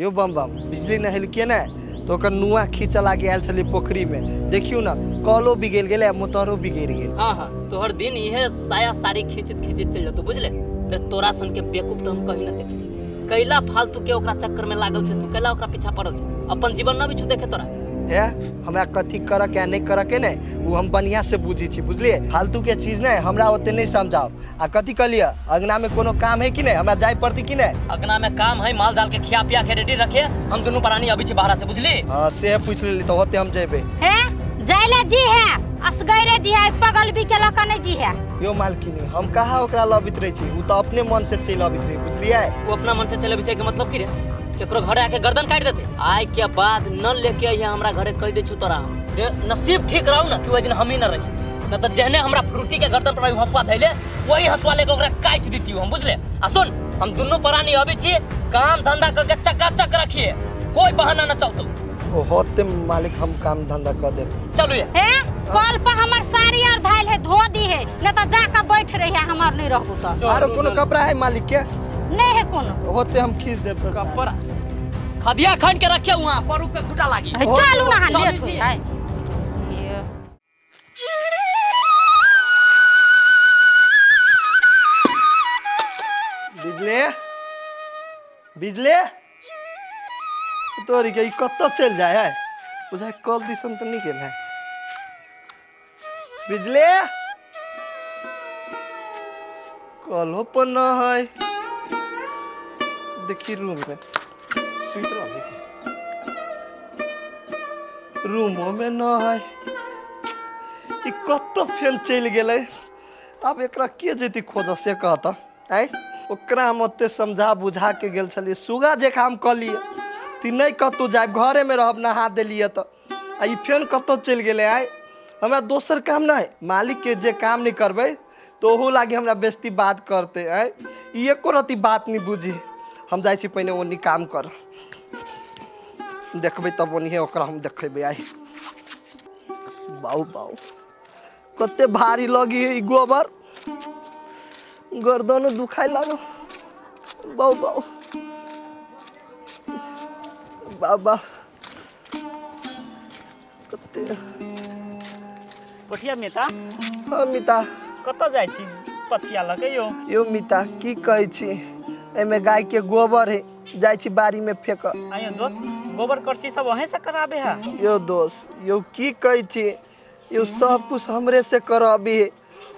यो बम बम बिजली नहेलकै ने तऽ ओकर नुआ खींचऽ लागी आयल छलियै पोखरिमे, देखियौ ने कलो बिगड़ि गेलै आ मोटरो बिगड़ि गेल। हाँ हाँ, तोहर दिन इहे साया साड़ी खींचत खींचत चलि जेतौ, बुझले? रे तोरा सन के बेवकूफ तो हम कहीं न देखली। कैला फालतू के ओकरा चक्कर में लागल छै तू, कैला ओकरा पीछा पड़ल छै? अपन जीवन न बिछु देखे तोरा। हे, हमरा कथी करऽ के आ नहि करऽ के ने ओ हम बढ़िआँ से बुझै छी, बुझलियै? फालतू के चीज नहि हमरा ओते नहि समझाउ। आ कथी कहलियै, अंगना में कोनो काम है कि नहीं? हमरा जाय पड़ती कि नहीं? अंगना में काम है, माल जाल के खिया पिया के रेडी रखे, हम दोनों प्राणी अभी छी बाहर से, बुझली? हाँ से पूछ लेली तो होते हम जेबे। हे जाइले जी है, असगरे जी है, पगल भी के लक नहीं जी है। यो मालकिनी, हम कहाँ ओकरा लबित रहे छी, उ तो अपने मन से चलि अबित रहे, बुझलियै? वो अपना मन से चले बिछे के मतलब की रे? केकरो घरे आके गर्दन काट देते? आय के बाद न लेके आइए हमरा घरे, कह दे छु तोरा हम। रे नसीब ठीक रहू ना कि ओहि दिन हम ही न रही, न तो जहने हमरा फ्रूटी के गर्दन पर हंसुआ धैले वही हंसुआ लेके ओकरा काट देती हम, बुझले? आ सुन, हम दुनू प्राणी अभी छी, काम धंधा करके चकाचक रखिए, कोई बहाना न चलतो। ओ होते मालिक, हम काम धंधा कर देब। चलू ये। हे कल पर हमर साड़ी और धाइल है, धो दी है, न तो जाके बैठ रही है, हमर नहीं रहबू तो। आरो कोनो कपड़ा है मालिक के? नहीं है कोनो। होते हम खींच देब तो साड़ी। कपड़ा खदिया खन के रखे वहां पर के खुटा लागी। हे, चलू ना, चलू लेट हो जी। जाए। बिजले, बिजले तोरी के ई कतऽ चलि जाइ है? बुझाइ कल दिसन तऽ नहि गेल है। बिजले कलो पर न है, देखी रूम में सुति रहलै, रूमो में न है। ई कतऽ फेन चलि गेलै? आब एकरा के जेतै खोजऽ से कहतऽ? आँय, ओकरा हम ओते समझा बुझा के गेल छलियै, सुगा जकाँ हम कहलियै ती नहि कतहु जायब, घरेमे रहब, नहा देलियै तऽ आ ई फेन कतऽ चलि गेलै? आँय, हमरा दोसर काम नहि, मालिकके जे काम नहि करबै तऽ ओहू लागी हमरा बेस्ती बात करतै। आँय, ई एको रत्ती बात नहि बुझी। हम जाइ छी पहिने ओन्नी काम कर देखबै, तब ओन्हिए ओकरा हम देखेबै। आइ बाउ बाउ कते भारी लगी है ई गोबर, गर्दनो दुखाय लागल। बाउ बाउ बाबा कते पठिया मिता। हाँ मिता। कतऽ जाइ छी पथिया लऽ के यौ? यौ मिता की कहै छी, एहिमे गाय के गोबर है, जाइ छी बाड़ी में फेंक। आयो दोस्त, गोबर करसी सब अहें से कराबे है? यौ दोस्त, यौ की कहै छी यौ, सब कुछ हमरे से करबी है,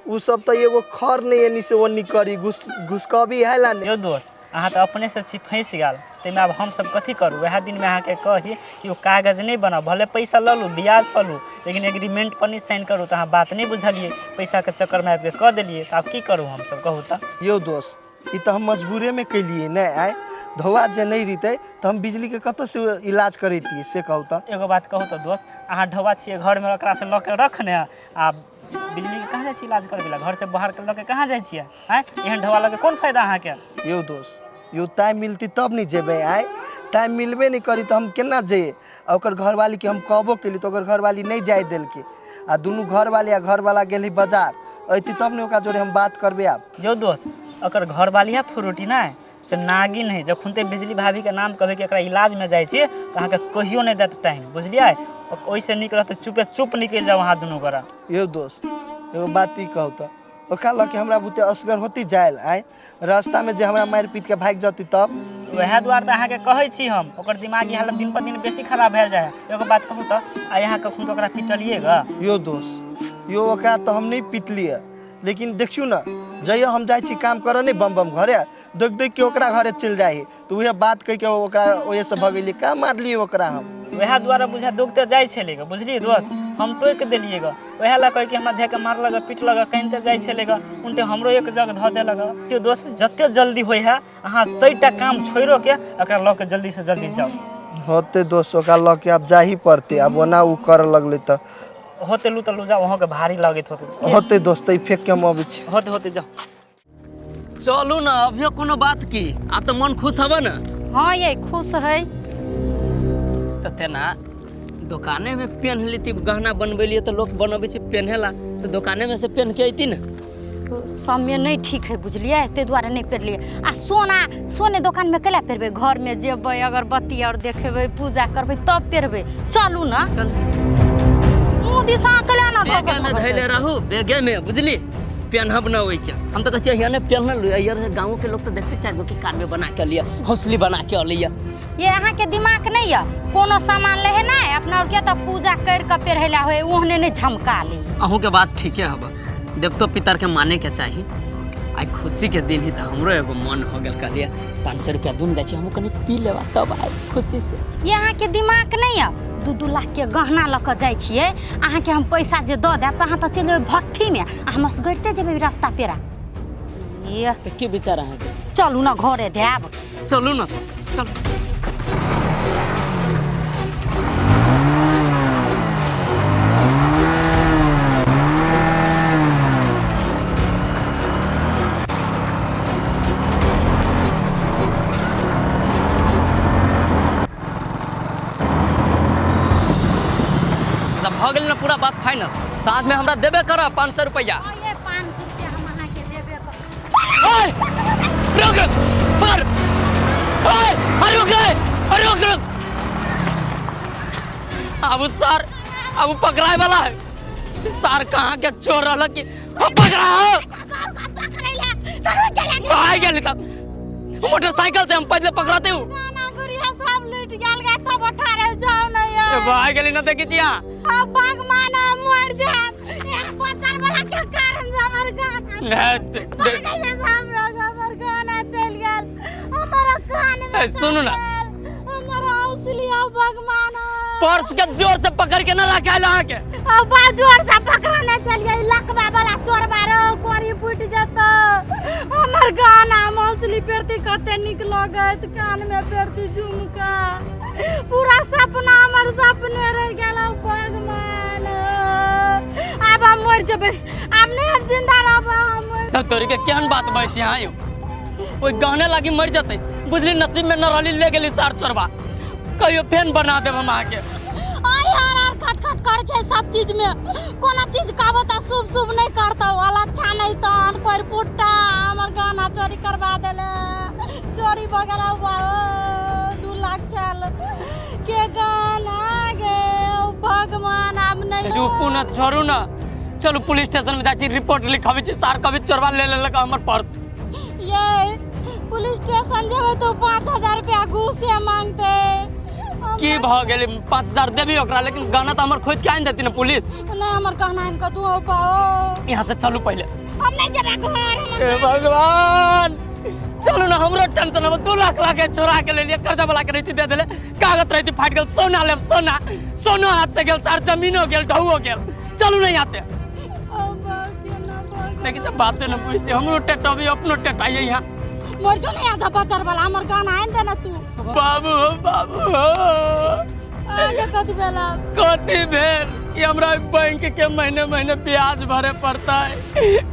उ सब तऽ एगो खर नहीं एनी से ओनी करी घुस घुसकबी है ला नहीं। यौ दोस्त, अहाँ तऽ अपने से छी फँसि गेल, ताहिमे आब हमसब कथी करू? वएह दिनमे अहाँके कही कि ओ कागज नहि बनाउ, भले पैसा लऽ लू, ब्याज पर लू, लेकिन एग्रीमेंट पर नहि साइन करू, तऽ अहाँ बात नहि बुझलियै, पैसाके चक्करमे आबिके कऽ देलियै, तऽ आब की करू हमसब कहू तऽ? यौ दोस्त, ई तऽ हम मजबूरेमे केलियै ने। आइ धौआ जे नहि रहितै तऽ हम बिजलीके कतऽसँ इलाज करैतियै से कहू तऽ? एगो बात कहू तऽ दोस्त, अहाँ ढौआ छियै, घरमे ओकरासँ लऽ के रख ने, आ बिजलीके कहाँ जाइ छियै इलाज करबै लए? घरसँ बाहर लऽ के कहाँ जाइ छियै? आँय, एहन ढौआ लऽ के कोन फायदा अहाँके? यौ दोस्त, यौ टाइम मिलती तब नहि जेबै। आइ टाइम मिलबे नहि करी तऽ हम केना जइयै? आ ओकर घरवालीके हम कहबो केली तऽ ओकर घरवाली नहि जाय देलकै, आ दुनू घरवाली आ घरवाला गेलै बाजार, अयती तब ने ओकरा जोरे हम बात करबै आब। यौ दोस्त, ओकर घरवाली है फ्रूटी नहि से नागिन है, जखन बिजली भाभीके नाम कहबै कि एकरा इलाजमे जाइ छी तऽ अहाँके कहियो नहि देत टाइम, बुझलियै? ओहिसँ नीक रहतै चुपे चुप निकलि जाउ अहाँ दुनू गोरा। यौ दोस्त, एगो बात ई कहू तऽ ओकरा लऽ के हमरा बुते असगर होती जायल? आँय, रास्तामे जे हमरा मारि पीट के भागि जती तब? वएह दुआरे तऽ अहाँके कहै छी हम, ओकर दिमागी हालत दिन पर दिन बेसी खराब भेल जाइ है। एगो बात कहू तऽ, आइ अहाँ कखनो ओकरा पिटलियै ग? यौ दोस्त, यौ ओकरा तऽ हम नहि पिटलियै, लेकिन देखियौ ने जहिया हम जाइ छी काम करऽ नहि बम बम घरे, देख देख के ओकरा घरे चलि जाइ है, तऽ उएह बात कहि के ओकरा ओहिसँ भगेलियै, का मारलियै ओकरा हम। वएह दुआरे बुझा दुखते जाइ छलै ग, बुझलियै दोस्त? हम टोकि देलियै ग, वएह लए कहै कि हमरा धए के मारलक ग, पिटलक ग, कानिते जाइ छलै ग, उनटे हमरो एक जग धऽ देलक ग। त्यो दोस्त, जते जल्दी होइ है अहाँ सैटा काम छोड़ियो के एकरा लऽ के जल्दी से जल्दी जाउ। होते दोस्त, ओकरा लऽ के आब जाही पड़तै, आब ओना ओ करऽ लगलै तऽ होते लू तऽ लू जाउ, अहाँके भारी लगैत होते। होते दोस्त, ई फेंक के हम अबै छी। होते होते जाउ। चलू ने, अभियो कोनो बात की, आब तऽ मन खुश हबे ने? हाँ ये खुश है। तऽ तेना दोकाने में पेन्ह लेती, गहना बनबेलियै तऽ लोक बनबै छै पेन्हे ला, तऽ दोकाने में से पेन्ह के अयती ने। समय नहि ठीक है बुझलियै, ताहि दुआरे नहि पेरलियै। आ सोना सोने दोकानमे कैला पेरबै? घरमे जेबै, अगरबत्ती आओर देखेबै, पूजा करबै तब पेरबै। चलू ना। चल। मुँह दिशा कैला ना बेगे में धैले रहू, बेगे में, बुझली? पेनहब न ओइ के। हम तो कहै छियै ने पेनहल यार, गाँव के लोग तो देखते चारि गो के कान में बना के लिअ, हौसली बना के लिअ। ये अहाँके दिमाग नहीं यऽ, कोनो सामान ले है ना अपना और के तऽ पूजा कर के पेरहे ला होय, ओहने नहीं झमका ली। अहूँ के बात ठीके हब, देवतो पितर के माने के चाही। आइ खुशी के दिन ही तऽ हमरो एगो मन हो गेल, कहलिए 500 रुपया दून जाइ छी, हमहूँ कनि पी लेबा तब आइ खुशी से। ये अहाँके दिमाग नहीं यऽ, 2-2 लाख के गहना लऽ कऽ जाइ छियै, अहाँके हम पैसा जे दऽ देब तऽ अहाँ तऽ चलि जेबै भट्ठीमे आ हम असगरिते जेबै रास्ता पेरा। ये तऽ की विचार अहाँके? चलू ना घरे देब। चलू ना, चल। मतलब भऽ गेल ने पूरा बात फाइनल? साथ में हमरा देबे करब 500 रुपया। ये 500 रुपया हम अहाँके देबे करब। ओए! रुक रुक, पकड़। ओए, अरे रुक रे, अरे रुक रुक। अब सर, अब पकड़ाए वाला है। सर कहाँ के चोर रहल कि हम पकड़ाओ? भाग गेली तब मोटरसाइकिल से, हम पहले पकड़ाते हूँ। गुड़िया सब लूटि गेल गे, तब उठा जाओ ना यार। ए, भाग गेली ना, देखी छिया। अब भगवान हम मर जाब, एक बच्चा वाला के कारण से हमर गाना ले, देख। हमर गाना चलि गेल, हमर कान में ए, सुनू ना। हमर हौसलिया भगवान। पर्स के जोर से पकड़ के ना रखे अहाँ के। अब जोर से पकड़ने चल गई, लकवा वाला तोड़बा रहो, कोरी फूटि जेतौ। हमर गाना मौसली पेरती कते नीक लगैत, कान में पेरती झुमका, पूरा सपना हमर सपने रहि गेल। भगवान आब हम मरि जेबै, आब नहि हम जिंदा रहबै, हम मरि। तब तोरी के केहन बात बजै छी अहाँ यौ? ओहि गहने लागी मरि जेतै? बुझली नसीब में न रहली, ले गेली सार चोरबा। कहियो फेन बना देब हम अहाँके। आइ हर हर खट खट करै छै सब चीज में, कोनो चीज कहबो तऽ शुभ शुभ नहि करतौ, अलच्छा नहि तहन कोइ पुट्टा हमर गहना चोरी करबा देले, चोरी भऽ गेल। 2 लाख छल के गहना गे भगवान, आब नहि। चुपू ना, छोड़ू ना, चलू पुलिस स्टेशन में जाइ छी, रिपोर्ट लिखाबै छी, सार कभी चोरबा ले लेलक हमर पर्स। ये पुलिस स्टेशन जेबै तऽ 5000 रुपया घूसे मांगतै। की भऽ गेलै? 5000 देबी ओकरा, लेकिन गहना तऽ हमर खोजि के आनि देती ने पुलिस। नहि, हमर गहना आनि कऽ तू पाओ। यहाँ से चलू पहिले। हम नहि जेबै घर। हमर हे भगवान, चलू ना, हमरो टेंशन हम 2 लाख लाख के चोरा के ले लिए, कर्जा वाला के रहती दे देले, कागज रहती फाटि गेल, सोना लेब सोना, सोनो हाथ से गेल सार, जमीनो गेल, ढौओ गेल। चलू ना यहाँ से। लेकिन जब बातें न बुझै छी, हमरो टेटबी अपनो टेटाइए यहाँ। मर जो नहीं आजा बाजार वाला, हमर गहना आनि दे ना तू। बाबू बाबू। आगे कथी भेल? कथी भेल कि हमरा बैंक के महीने महीने ब्याज भरे पड़ता है।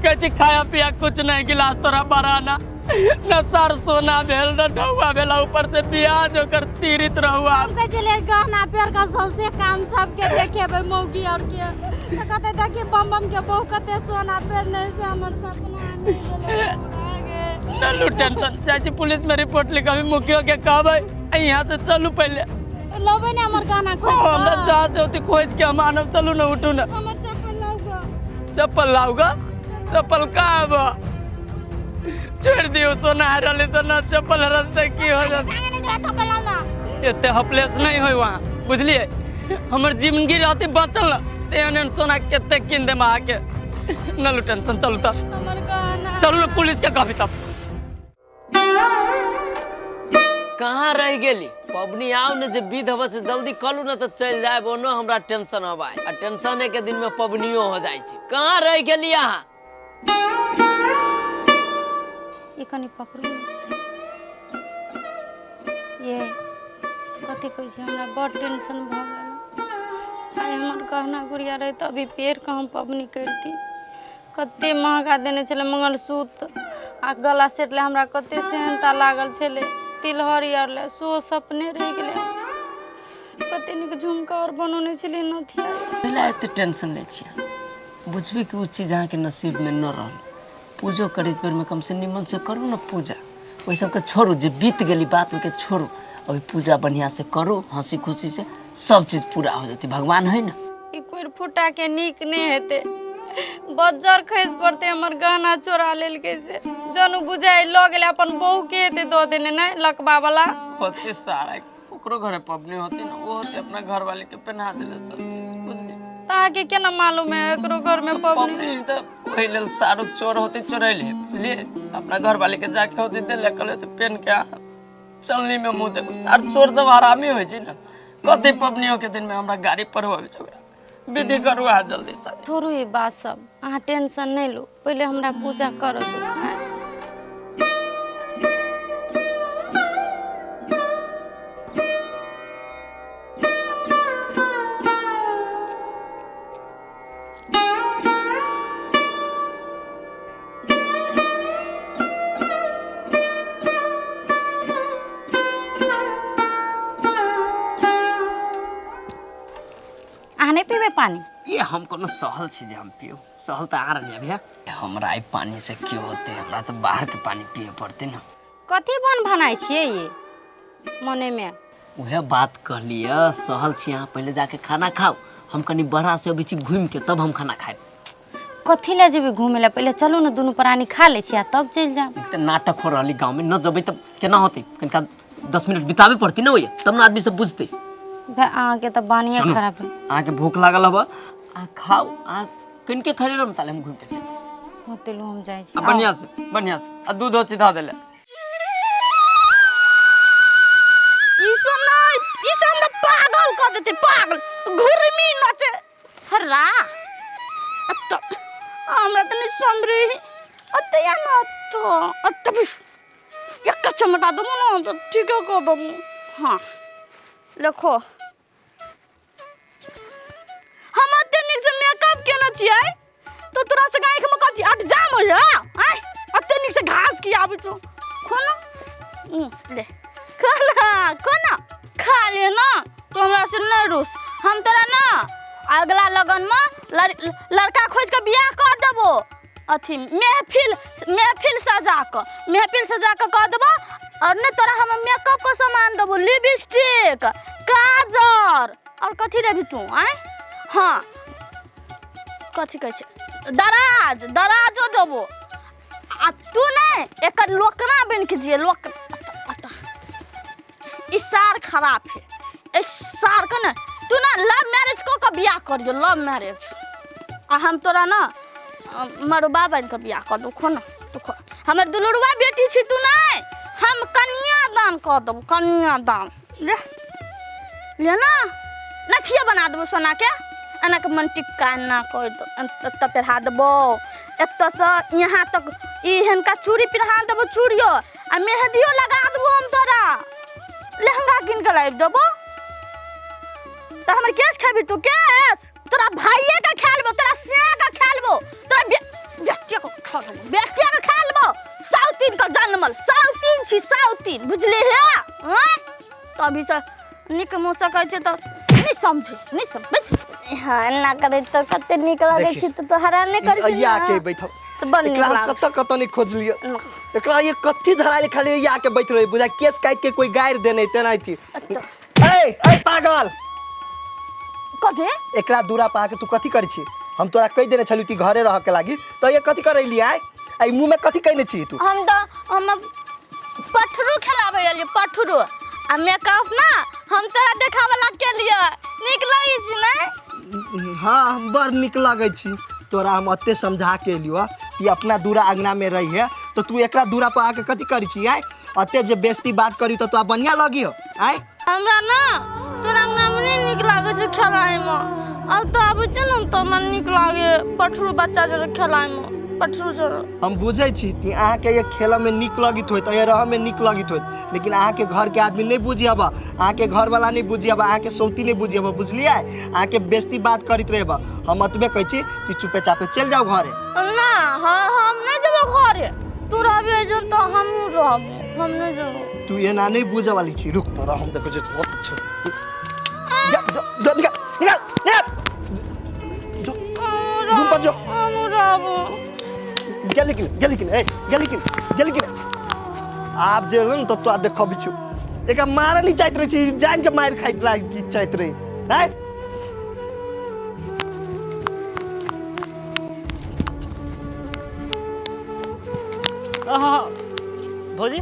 कहै छी खाया पिया कुछ नहीं, गिलास तोरा बढ़ाना न, सार सोना भेल न ढौआ भेल, ऊपर से ब्याज ओकर तीरित रहुआ। हम कहै छलियै गहना पेर कऽ सौंसे काम सबके देखेबै मौगी और के, तऽ कहतै देखी बम बम के बहू कते सोना पेरने से, हमर सपना नहि भेलै पूरा गे। न लू टेंशन, जाइ छी पुलिस में रिपोर्ट लिखाबी, मुखियो के कहबै। यहाँ से चलू पहले। लेबै ने हमर गहना खोजि ओ, हमरा कऽ? जहाँ से होती खोज के हम आनब। चलू ना, उठू ना। हमर चप्पल लाउ गऽ। चप्पल लाऊगा? चप्पल कहाँ बा? छोड़ दियो, सोना हरल तऽ ना चप्पल हरल तऽ की हो जात? टांगे नहि जेबै, चप्पल लाउ ना। एते हपलेस नहीं होय वहाँ, बुझलिए? हमर जिंदगी रहती बचल न ते एहन एहन सोना कते कीन देम अहाँके। न लू टेंशन, चलू तऽ। हमर गहना। चलू ने, पुलिस के कहबी तब। कहाँ रह गेली पबनी? आउ ने, जे विध हब से जल्दी कलू ने तऽ चलि जायब। ओनो हमरा टेंशन हब आ टेंशने के दिन में पबनियो हो जाइ छै। कहाँ रह गेली अहाँ? ई कनि पकड़ू ने। ये कथी कहै छै, हमरा बड़ टेंशन भऽ गेल। आइ हमर गहना गुड़िया रहै तऽ अभी पेर कऽ हम पबनी करिती। कते महगा देने छलै मंगलसूत्र आ गला सेट लए, हमरा कते सेहनता लागल छलै तिलहरी आर लए, सेहो सपने रहि गेलै। कते नीक झुमका आओर बनौने छलियै नथिया। पहिले एते टेंशन लै छियै? बुझबै कि ओ चीज अहाँके नसीबमे न रहल। पूजो करैत बेरमे कमसँ निमन से करू ने पूजा। ओहि सबके छोड़ू, जे बीत गेली बात ओहिके छोड़ू, अभी पूजा बढ़िया से करू, हंसी खुशी से सब चीज पूरा हो जेतै, भगवान है ना। ई कुर फुटा के नीक नहि हेतै, बज्जर खसि पड़तै। हमर गहना चोरा लेलकै से जनु बुझाइ लऽ गेलै, अपन बहू के हेतै दऽ देने नहि लकबा वाला। होते सारा ओकरो घरे पबनी होते ना, वो होते अपना घर वाले के पहना देले सब चीज, बुझली? तऽ अहाँके केना मालूम है एकरो घर में पबनी? पबनी तऽ ओहि लेल सारो चोर होते चोरैले, बुझलिए? अपना घर वाले के जाके होते देले, कहले तो पेन के आ चलनी में मुंह देखो। सार चोर सब हरामी होइ छै ने। कथी पबनियों के दिन में हमरा गाड़ी पर होवे छै ओकरा। विधि करू अहाँ जल्दी से। छोड़ू ई बात सब, अहाँ टेंशन नहि लू, पहिले हमरा पूजा करऽ दू। आँय। अहाँ नहि पीबै पानि? ये हम कोनो सहल छी जे हम पियौ? सहल तऽ आ रहलियै भैया। हमरा एहि पानि से की होतै? हमरा तऽ बाहर के पानि पिए पड़तै ने। कथी बन बनाइ छियै ये मनेमे? उहे बात कहलियै, सहल छी। अहाँ पहिले जाके खाना खाउ, हम कनि बड़ा से अबै छी घूमि के, तब हम खाना खायब। कथी लए जेबै घूमे लए? पहिले चलू ने, दुनू प्राणी खा लै छी आ तब चलि जायब। एक तऽ नाटक हो रहली गाँव में, न जेबै तब केना होतै? कनिका 10 मिनट बिताबे पड़तै ने ओहिए, तब ने आदमी सब बुझतै। भाय, अहाँके तऽ बानिए सुनू। खराब है। अहाँके भूख लागल हब, अहाँ खाउ। अहाँ कनिके खैले रहब, ताले हम घूमि के चलि होते लू, हम जाइ छी। आ बढ़िया से, बढ़िया से, आ दूध सीधा देले। ई सब नहि, ई सब हमरा पागल कऽ देतै, पागल। घुरमी नचे हर्रा अत्त हमरा तऽ नहि समरे। अत्त या न अत्त अत्त भी एक चमटा देबो ने तऽ ठीके कऽ देबो। हाँ देखो, हम अते नीक से मेकअप केने छियै तो तोरा से आँखिमे कथी अटजाम होइए? आँय, अते नीक से घास की आबै छौ? खो ना, ले खो ना, खो ना, खा ले ना। तो हमरा से नहीं रूस, हम तोरा ना अगला लगन में लड़का खोज के बियाह कर देबो। अथी महफिल, महफिल सजा के, महफिल सजा के कर देबो। और नहीं तोरा हम मेकअप के सामान देबो, लिपस्टिक, काजर और कथी लेबही तू? आँय, हाँ, कथी कहै छै, दराज, दराजो देबो। आ तू नहि एकर लोकना बनि के जिये लोक। ई सार खराब है, ए सार के ने तू ना लव मैरिज कऽ के बियाह करियो, लव मैरिज। आ हम तोरा ना मरुबा बनि के बियाह कऽ देबो। खो ना तू खो, हमर दुलरुआ बेटी छी तू। नहि हम कन्यादान कऽ देबो, कन्यादान। ले ले ना, नथिया बना देबो सोना के, एना के मन टिक्का एना कर दो, एतऽ पहिरा देबो, एतऽसँ यहाँ तक ई हिनका चूड़ी पहिरा देबो, चूड़ियो आ मेहदियो लगा देबो। हम तोरा लहंगा कीन के लाबि देबो। तऽ हमर केश खेबी तू? केश तोरा भाइये के खा लेबो, तोरा सिया के खा लेबो, तोरा बेटे के खा लेबो, बेटे के खा लेबो। साउतीन के जनमल साउतीन छी, साउतीन, बुझली हे? आँय, तऽ अभी से नीक मुँह से कहै छै तऽ नहि समझे, नहि समझ। हाँ, एना करै तऽ कते नीक लगै देखी। छै। तऽ तोहरा नहि करै छै अइया ने? के बैठल तऽ बड़ नीक एकरा हम लागै। कतऽ कतऽ नहि खोजलियै एकरा। ये कथी धराइल खाली अइया के बैठ रही, बुझा केस काटि के कोई गारि देने तेनाहिते। ए ए पागल! कथी? एकरा दूरा पा के तू कथी करै छी? हम तोरा कहि देने छलियौ कि घरे रह के लागी, तऽ ये कथी करैली आइ? एहि मुँह में कथी कहने छी तू? हम तऽ हम पठरू खेलाबै एलियै, पठरू आ मेकअप ना हम तोरा देखाबै ला केलियै। नीक लगै छै ने? हाँ, हम बड़ नीक लगै छी। तोरा हम एते समझा के एलियो कि अपना दूरा अंगना में रही है, तो तू एकरा दूरा पर आके कथी करी छी आइ? एते जे बेइज्जती बात करी तो तोरा बढ़िया लगी हो आइ? हमरा ना तोरा अंगना में नहीं नीक लागै छै खेलाइमे। अब तो आबै छै ने तऽ हमरा नीक लागे पठरू बच्चा जरे खेलाइमे, पठरू जरे। हम बुझै छी कि अहाँके ये खेलऽ में नीक लगैत होइत, ये रहऽ में नीक लगैत होइत, लेकिन अहाँके घरके आदमी नहि बुझियब, अहाँके घरवाला नहि बुझियब, अहाँके सौती नहि बुझियब, बुझलियै? अहाँके बेइज्जती बात करैत रहब। हम एतबे कहै छी कि चुपे चापे चलि जाउ घरे। ना, हाँ, हम नहीं जेबो घरे। तू रहबी एजन तऽ हमहूँ रहबो, हम नहीं जेबो। तू एना नहि बुझऽ वाली छी। रुक, तोरा हम देखै छी। बहुत अच्छा, जा, जा, जा, निकाल निकाल निकाल, जो रूम पर जो। हमहूँ रहबो। गेली कि नहि, गेली कि नहि, ए गेली कि नहि, गेली कि नहि? आब जे ने तब तोरा देखबी छु। एकरा मारऽ नहि चाहैत रहै छी, जानि के मारि खाइत लागि चाहैत रहै। आँय, अहाँ भौजी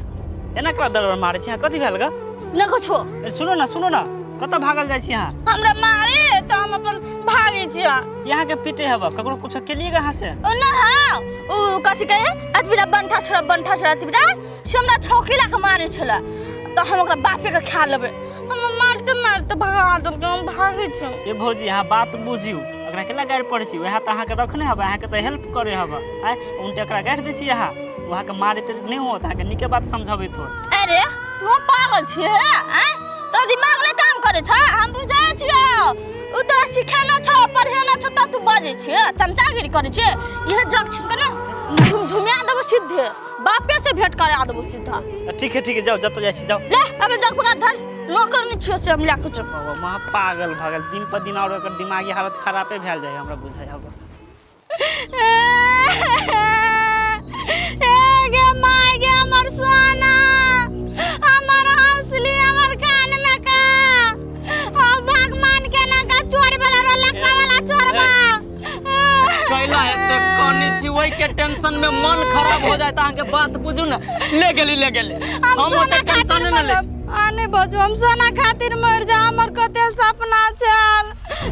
एना करा दरबर मारै छी अहाँ? कथी भेल ग? नहि कुछो। ए, सुनो ना, सुनो ना, कतऽ भागल जाइ छी अहाँ? हमरा मारे तऽ हम अपन भागै छियै। अहाँके पीटे हेब ककरो कुछो केलिए ग अहाँ से? ओ ना, हाँ, ओ कथी कहे अतबिरा बंठा छोड़ा, बंठा छोड़ा अतबिरा से हमरा छौकी ला के मारे छलै तऽ हम ओकरा बापे के खा लेबै। हम मारते मारते भगा देलकै, हम भागै छियै। ए भौजी, अहाँ बात बुझियौ, ओकरा केना गारि पड़ै छी? वएह तऽ अहाँके रखने हब, अहाँके तऽ हेल्प करे हब। आँय, उनटे ओकरा गारि दै छी अहाँ? अहाँके मारैत नहि होत, अहाँके नीके बात समझबैत हो। अरे तू पागल छियै? आँय, तोर दिमाग नहि काम करै छ? हम बुझै छियौ, उ तोरा सिखेने छौ, पढ़ेने छौ, तब तू बजै छियै, चमचागिरी करै छियै। इहे जग छिन के ने झुम झुमिया देबो, सीधे बापे से भेंट करा देबो सीधा। ठीक है, ठीक है, जाओ, जतऽ जाइ छी जाओ। ले अपन जग पकड़ धर, नौकर नहि छियो से हम लए के जेबो। बाबा, महा पागल भऽ गेल, दिन पर दिन आओर एकर दिमागी हालत खराबे भेल जाइ हमरा बुझाइ हब। ए गे माय गे, हमर सोना, हमर हौसली, हमर कान में का ओ भगवान के ना का चोर वाला रो लक्का वाला चोरबा। कैला एते कनी छी? ओहि के टेंशन में मन खराब हो जाए। अहाँके बात बुझू ने, ले गेली, ले गेली। हम ओते टेंशन नहि लै छी। आ नहि बजू, हम सोना खातिर मर जा। हमर कते सपना छल,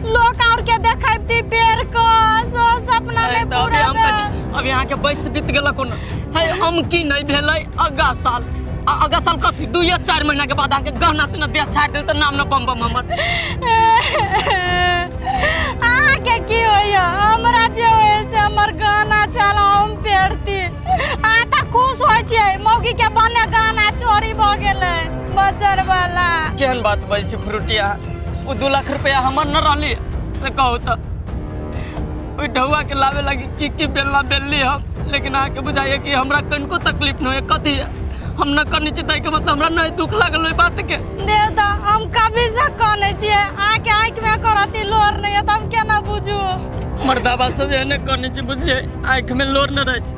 लोक और के देखैती पेड़ को, सो सपना ए, नहीं तऽ अभी पूरा हम कहै छी, अभी अहाँके बैस बीत गेल कोनो है अमकी नहि भेलै। अगा साल अगा साल कथी, 2 या 4 महीना के बाद अहाँके गहना से देह छाड़ि देल तऽ नाम न बम बम हमर। अहाँके की होइया? हमरा जे होइया से हमर गहना छल, हम पेरती। अहाँ तऽ खुश होइ छियै, मौगी के बने गहना चोरी भऽ गेलै बजर वाला। केहन बात बजै छी फ्रूटिया? ओ 2 लाख रुपया हमर न रहली से कहू तऽ? ओहि ढौआ के लावे लागी की की बेलना बेलली हम, लेकिन अहाँके बुझाइए कि हमरा कनिको तकलीफ नहि होइए। कथी है, हम न करने छी ताहिके मतलब हमरा नहि दुख लागल ओहि बात के? देवता, हम कभी से कहने छियै, अहाँके आँखि में करती लोर नहीं है तऽ हम केना बुझू? मर्दाबा सब एहने करने छी, बुझलियै? आँखि में लोर न रहै छै।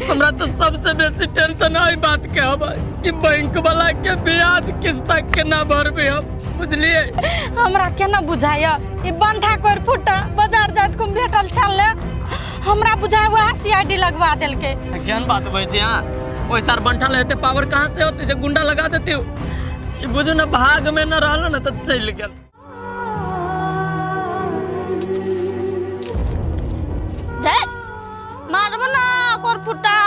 हमरा तऽ सबसे बेसी टेंशन एहि बात के हबे कि बैंक वाला के ब्याज किस्ता केना भरबै हम, बुझलियै? हमरा केना बुझाइया? ई बंठा कोर फुटा बाजार जाइत कुम भेटल छल, हमरा बुझाय वएह सीआईडी लगवा देलकै। केहन बात बजै छी अहाँ? ओहि सार बंठा लेते पावर कहाँ से होते जे गुंडा लगा देते हो? ई बुझू ने भाग में न रहलो ने तऽ चलि गेल। जाय मारबो ना कोर फुटा।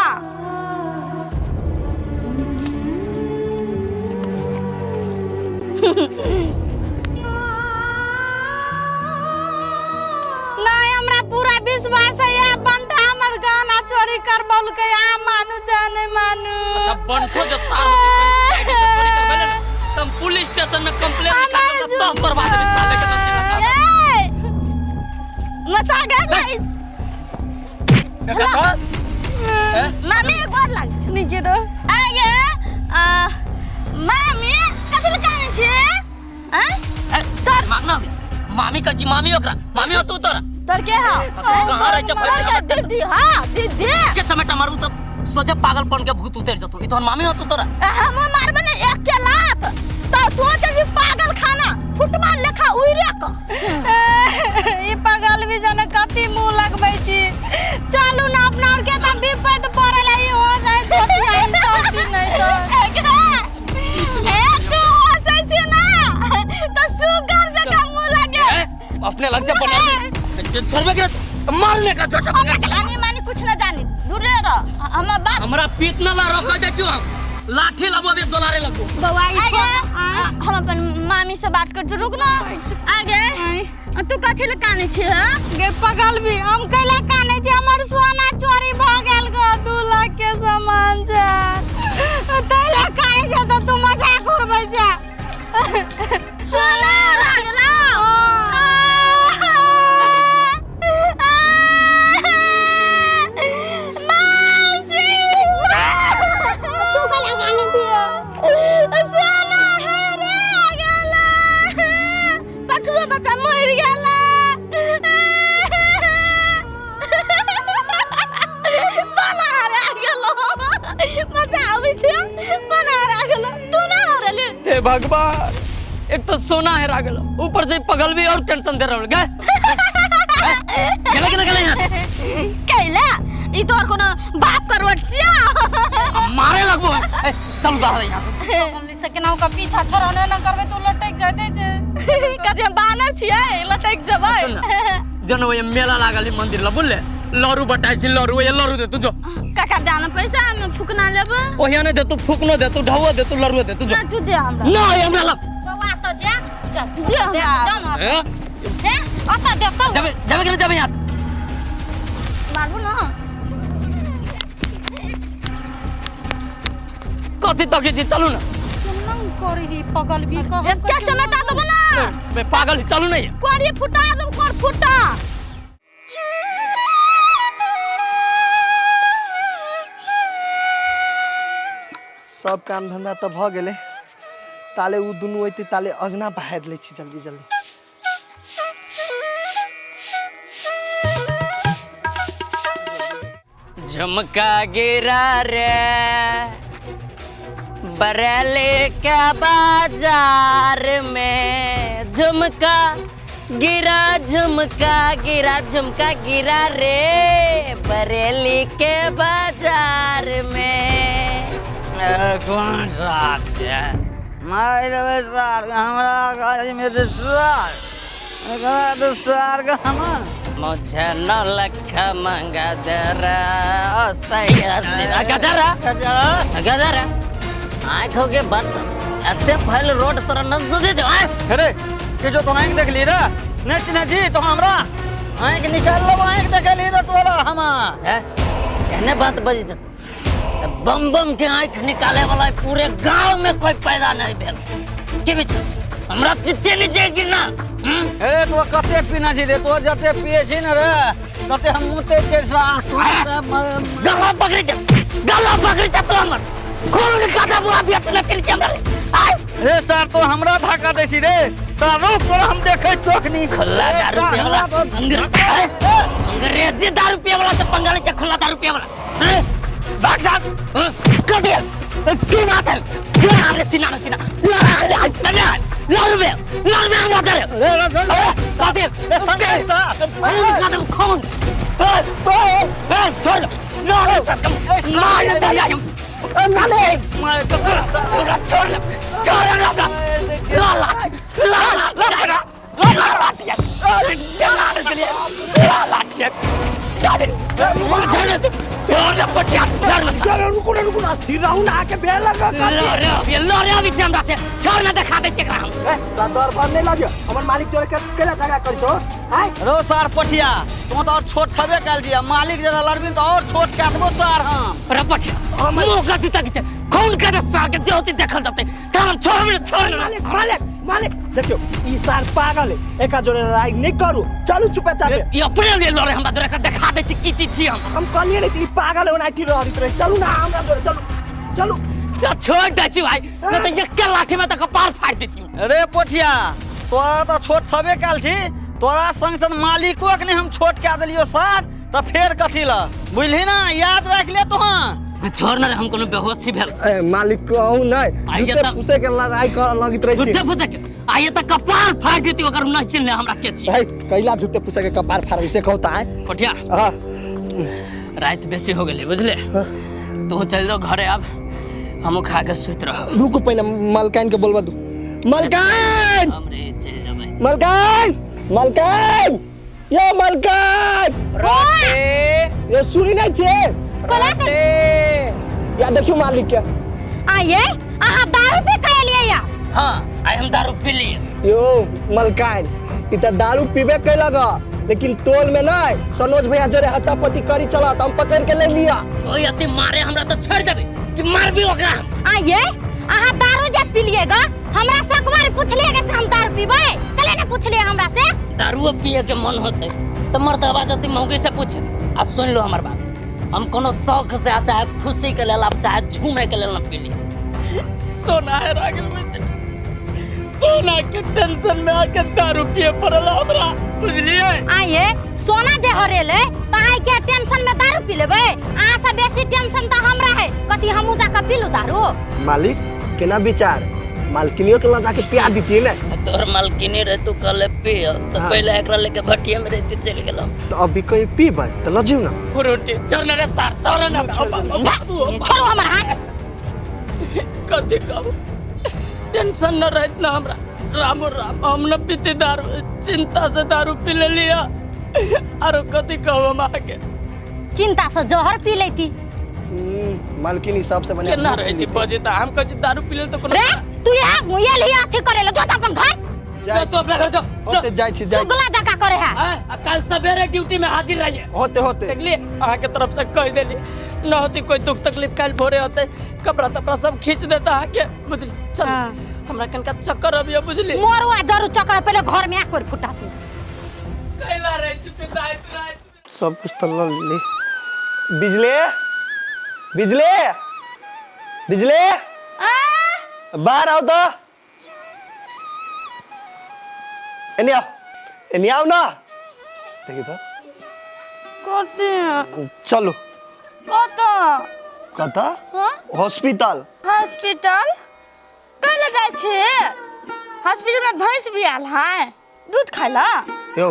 नहीं, हमरा पूरा विश्वास है ये बंठा हमर गहना चोरी करबौलकै। अहाँ मानू चाहे नहीं मानू। अच्छा, बंठो जे सार होते कहीं से चोरी करबेले ने तऽ हम पुलिस स्टेशन में कंप्लेन लिखा के तब करवा देबै साले के तब जिला। ए मसा गेल। देखा तो ए? मामी गोर लाग छी। नीके रह। आगे आ मामी, कथि लए कानै छी? आँय? ए, मांगना मामी का जी, मामी ओकरा मामी हो तू तोरा। तोर के हौ? कहाँ रहै छै? तोर के दीदी? हाँ दीदी। के चमेटा मारू तब सोचे पागलपन के भूत उतर जतो। ई तोहर मामी हो तू तोरा? हम मारबे ने एक के लात तो तू चल पागल खाना फुटबॉल लेखा उड़े क। ई पागल भी जाने कथी मुंह लगबै छी। चलू ना, अपना और के तऽ विपद पड़ल है, ई हो जाए धोती आई सब दिन नहीं तो। ए तू हंसै छी ना तो सुगर जकाँ मुंह लगे। ए, अपने लग से बना दे, छोड़बे के मार ले का छोटा। जानी मानी कुछ न जानी, दूरे रह हमर बात। हमरा पीत न ला रोक दे छु, हम लाठी लाबो अभी दोलारे लगबो। बौआ ई आगे हम अपन मामी से बात कर, रुक ना। आगे तू कथी ले कानै छी? हँ गे पगल भी, हम कैला कानै छी? हमर सोना चोरी भऽ गेल ग, 2 लाख के सामान छै, तै ला कानै छै तऽ तू मजाक उड़बै छै। सोना लागलो? मौसी, तू कैला कानै छी? सोना हेरा गेल, पठुआ बच्चा मरि गेल। हे भगवान, एक तो सोना हेरा गेल, ऊपर से पगल भी और टेंशन दे रहल गए। गेले कि ना गेले यहाँ? कैला ई तोर कोनो बाप करवट छिया? मारे लगबो। ए, चल बाहर यहाँ से। से केनाहु का पीछा छोड़ौने ना करबै तऽ लटकि जाइते छै। कथी हम बानर छियै लटकि जेबै? सुन ना, जन वो ये मेला लागल है मंदिर ला, बुझले लरू बटाई छी, लरू ये लरू दे तू जो। काका दे ना पैसा, हम फुकना लेबै। ओहिया नहीं दे तू, फूकनो दे तू, ढावो दे तू, लरुओ दे तू जो। ना तू दे हमरा। ना ये हमरा ला। बौआ तो जा चल दे हमरा। जाओ ना। ए? हे ओतऽ देतौ। जाबे जाबे के ना जाबे यहाँ से? मारबू ना। कथी तकी छी, चलू ना। केना करही पगल भी कह। एते चमेटा देबो ना। बे पागल ही, चलू नहीं। कोरी फुटा देब, कोर फुटा। सब काम धंधा तऽ भऽ गेलै, ताले ओ दुनू अयतै ताले अङ्गना बहारि लै छी जल्दी जल्दी। झुमका गिरा रे बरेली के बाजार में, झुमका गिरा झुमका गिरा झुमका गिरा रे बरेली के बाजार में। कौन सार छै? मारि देबै सार हमरा गाड़ीमे तऽ सार एकरा तऽ सार के हम। मुझे 9 लाख मंगा दे रे ओ सैया गजरा गजरा आँख हो के बट एते फैल रोड तोरा न सुझे जो। अरे के जो तो आँख देख ली रे, नहीं चिन्है छी तो हमरा आँख निकाल लब, आँख देख ली रे तोरा हम। एहने बात बजी जत बम बम के आँख निकाले वाला पूरे गांव में कोई पैदा नहीं भेल के बीच हमरा पीछे नीचे गिरना। अरे तो कते पीना छी रे, तो जते पिए छी न रे तते हम मुते छै। गला पकड़ी जा, गला पकड़ी जा तो हमर खून निकाल बुआ भी अपने चल हमरा। रे सर तो हमरा धक्का दै छी रे सर, रुक तोरा हम देखै चोखनी। खुला दारू पिए वाला अंग्रेजी दारू पिए वाला से पंगा ले, खुला दारू पिए वाला भाग साहब कर दिया की बात है? हमने सीना में सीना लड़बे लड़बे हमरा करे साथी खून खून छोड़ मार दे मारे छोड़ छोड़ ला ला ला ला लाठी लाठी रुको रुको ना, स्थिर रहू ना, आके बेल लगा छोड़ ना देखा दे एकरा हम। दर पर नहीं लागियो, हमर मालिक जोरे के केला झगड़ा करी तो आय। रो सार पठिया तुम तो और छोट छबे काल दिया, मालिक जरा लड़बिन तो और छोट काट देबो सार हम। रे पठिया मुंह गति तक छै खून के सार के जे होती देखल जते तब छोड़ छोड़। मालिक मालिक मालिक देखियो ई सार पागल है, एका जोरे लड़ाई नहीं करू, चलू चुपे चापे। ई अपने लिए लड़े हमरा जोरे के देखा दे छी की चीज छी हम। हम कहलिए नहीं ई पागल है ओनाहिते रहत रहे, चलू ना हमरा जोरे चलू चलू। जा छोड़ दे छी भाई, न त एक लाठी में त कपार फाड़ देती। अरे पोठिया तोरा तो छोट छबे काल छी, तोरा संग संग मालिको के नहीं हम छोट कए देलियो सार, त फेर कथी ल बुझली ना, याद राख ले तोहा। छोड़ ना रे, हम कोनो बेहोश छी भेल। ए मालिक कहू नहीं झूठे फूसे के लड़ाई कर लगत रहे छी। झूठे फूसे के आइए त कपार फाड़ देती अगर न चिन्ह हमरा के छी। भाई कैला झूठे फूसे के कपार फाड़ से कहता है पठिया। हां रात बेसी हो गेलै बुझले, तू चल जो घरे, अब हम खा के सुत रह। रुको पहले मलकाइन के बोलबा दू। मलकाइन हमरे चल जेबै। मलकाइन मलकाइन यो मलकाइन रोटी ये सुनी नहीं छे कोला या देखियो मालिक के आइए अहाँ दारू पी के लिए या। हां आई हम दारू पी लिए। यो मलकाइन ई त दारू पीबे कैलक लेकिन तोल में नहीं, सनोज भैया जोरे हटापति करी चला त हम पकड़ के ले लिया। ओए अति मारे हमरा त छोड़ देबे कि मारबी ओकरा। आइए अहाँ दारू जब पी लिएगा हमरा से एक बार पूछलिएगा से हम दारू पीबै कले ना पूछलिए हमरा से। दारू पिए के मन होते त मर्दबा जति मौगी से पूछे। आ सुन लो हमर बात, हम कोनो शौक से चाहे खुशी के लेल चाहे झूमे के लेल न पी लिया। सोना है रागिल मित्र, सोना के टेंशन में आके दारू पिए पड़ल हमरा बुझलिए। आइए सोना जे हरेले त आइ के टेंशन में दारू पी लेबै, अहाँ से बेसी टेंशन त हमरा है, कथी हमहू जाके पी लू दारू। मालिक केना विचार मालकिनियो के ल जाके पिया दीतिए ने। तोहर मालकिनी रहे तू कहले पियो तो हाँ। पहले एकरा लेके भटिया में रहती चल गेलो। तो अभी कहीं पीबै तो ल जिउ ना। फ्रूटी छोड़ ना रे सार, छोड़ ना बाबू, छोड़ो हमर हाथ। कथी कहू, टेंशन न रहत ना हमरा। रामो राम, हम न पीती दारू, चिंता से दारू पी लेलिया। आरो कथी कहू हम अहाँके। चिंता से जहर पी लेती। मालकिनी सबसे बढ़िया केना रहै छी बजे त हम कहै छी दारू पी लेल त कोनो रे तू यहाँ ये लिया अथी करे ले, जो तो अपन घर जो तू अपना घर जो। होते जाइ छी, जाइ। चुगला जका करे है। आ कल सवेरे ड्यूटी में हाजिर रहिए। होते होते देखलिए अहाँ के तरफ से कह देली न होती कोई दुख तकलीफ, कल भोरे होते कपड़ा तपड़ा सब खींच देता अहाँ के, बुझली? चल हमरा कनका चक्कर अबियो, बुझली? मोरुआ जरूर चक्कर, पहले घर में आकर फुटा तू। कैला रहे छी तू रात रात सब कुछ तो ल ली। बिजली बिजली बिजली बाहर आओ तो, एने आओ, एने आओ ना। देखी तो कते चलो कत कत हाँ? हॉस्पिटल। हॉस्पिटल कल जाइ छी? हॉस्पिटल में भैंस भी आयल है दूध खाइला। यो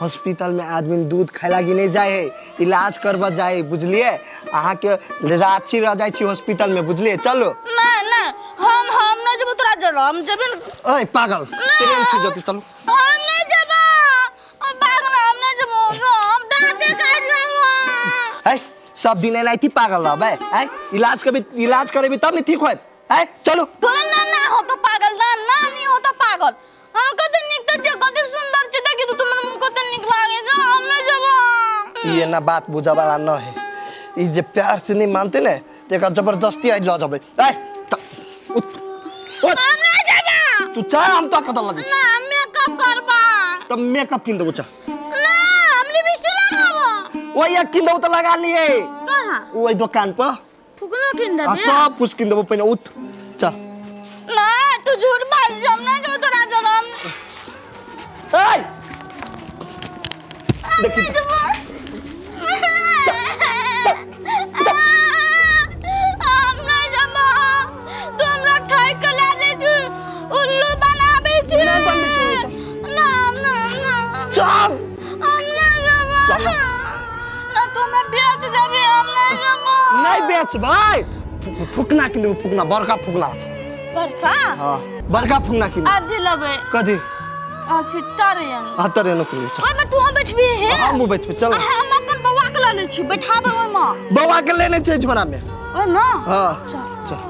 हॉस्पिटल में आदमी दूध खाए लागी नहीं जाए है, इलाज करवा जाए, बुझलिए? अहाँ के रांची रह जाए छी हॉस्पिटल में, बुझलिए? चलो। ना ना हम न जेबो तोरा जरो, हम जेबे न। ओए पागल, ट्रेन से जती, चलो। हम नहीं जेबो, हम पागल, हम नहीं जेबो, हम दांते काट लेबो। ए सब दिन एनाहिते पागल रहबै? ए इलाज कभी इलाज करेबी तब ने ठीक होय। ए चलो। तोरा ना ना हो तो पागल, ना ना नहीं हो तो पागल। हम कते नीक त छै, कते सुंदर छै, देखी तो तुमर मुंह कते नीक लागे छै, हम नहीं जेबो। ये ना बात बुझा वाला न है, ई जे प्यार से नहीं मानते ने ते एकरा जबरदस्ती आज ल जबै। ए उठ, उठ। हम नहीं जेबो। तू चाह हम तो कतल लगे। ना मेकअप करबा। तब मेकअप किन देबो चाह। ना हम लिपस्टिक लगाबो। ओए किन देबो त लगा लिए। कहाँ? ओए दुकान पर। फुकनो किन देबे? आ सब कुछ किन देबो, पहिने उठ चल। ना तू झूठ बाज, हम नहीं जेबो तोरा जरो, हम ए देखी हम नहीं जेबो, तू हमरा ठक के ला दे छु, उल्लू बनाबे छु। नहीं बनबे छु, चल। ना ना ना चल। हम नहीं जेबो। चल। ना तू हमरा बेच देबी, हम नहीं जेबो। नहीं बेच भाई, फुकना किन देबो, फुकना, बड़का फुकना। बड़का? हां बड़का फुकना किन। आज लेबै। कथी? अथी ट्रेन। हां ट्रेन किन। ओइ में तू बैठबी हे? हम बैठबी, चल। हम अपन बौआ के ल लै छी, बैठाबे ओइ में। बौआ के लेने छै झोरा में। ओइ में? हां चल। चल।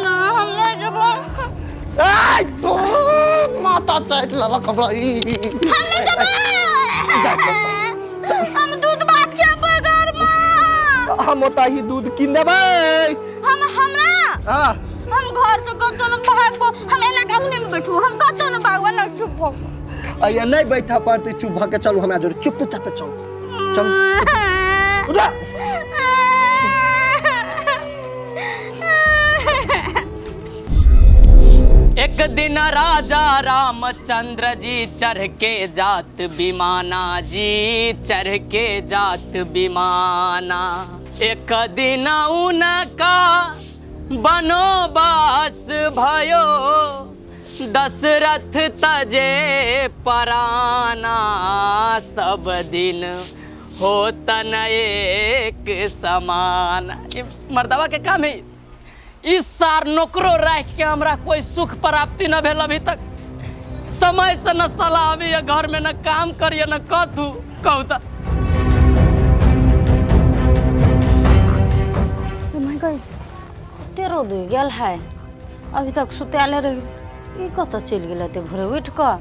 ना हम नहीं जेबो। ए माता चाट लेलक हमरा ई। हम नहीं जेबो। हम दूध भात खेबै घर में। हम ओतऽ ही दूध किन देबै। हम हमरा? हां। हम घर से कतौ न भागबो, हम एना के अंगने में बैठू, हम कतौ न भागबो, ना चुप भ। अइया नहीं बैठा पड़तै, चुप भ के चलू हमरा जोरे, चुप चापे चलू। चलू। उठा। एक दिन राजा रामचंद्र जी चढ़ के जात विमाना जी, चढ़ के जात विमाना। एक दिन उनका बनोबास भयो, दशरथ तजे पराना। सब दिन होतन एक समान। ई मर्दवा के काम है। इस सार नौकरो राख के हमरा कोई सुख प्राप्ति न भेल अभी तक। समय से न सलाह आबैया, घर में न काम करिए न कथू कहू त। कते रौद उगि गेल है, अभी तक सुतले रही, ई कतऽ चलि गेल एते भोरे उठि कऽ?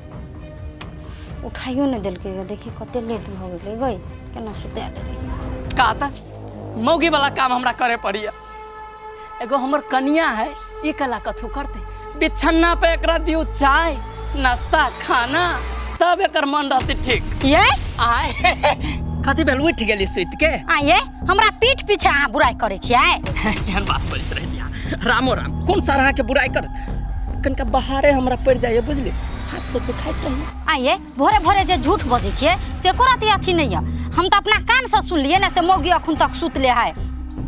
उठाइयो नहि देलकै गे, देखी कते लेट भऽ गेलै गई, केना सुतले रही। का त मौगी वाला काम हमरा करे पड़िया। एगो हमर कनिया है, ई कला कथू करते, बिछन्ना पे एकरा दियो चाय नाश्ता खाना, तब एकर मन रहते ठीक। ये आय कथी भेल उठि गेली सुति के? आ ये हमरा पीठ पीछे अहाँ बुराइ करै छियै? एहन बात बोलैत रहै छी। रामो राम, कोन सार अहाँके बुराइ करत? कनिका बाहरे हमरा पड़ि जाइए, बुझली? हाथ से दुखाइत रहिए। आ ये भोरे भोरे जे झूठ बजै छियै से एको रति अथी नहि यऽ। हम तऽ अपना कान से सुनलियै ने से मौगी अखन तक सुतले है।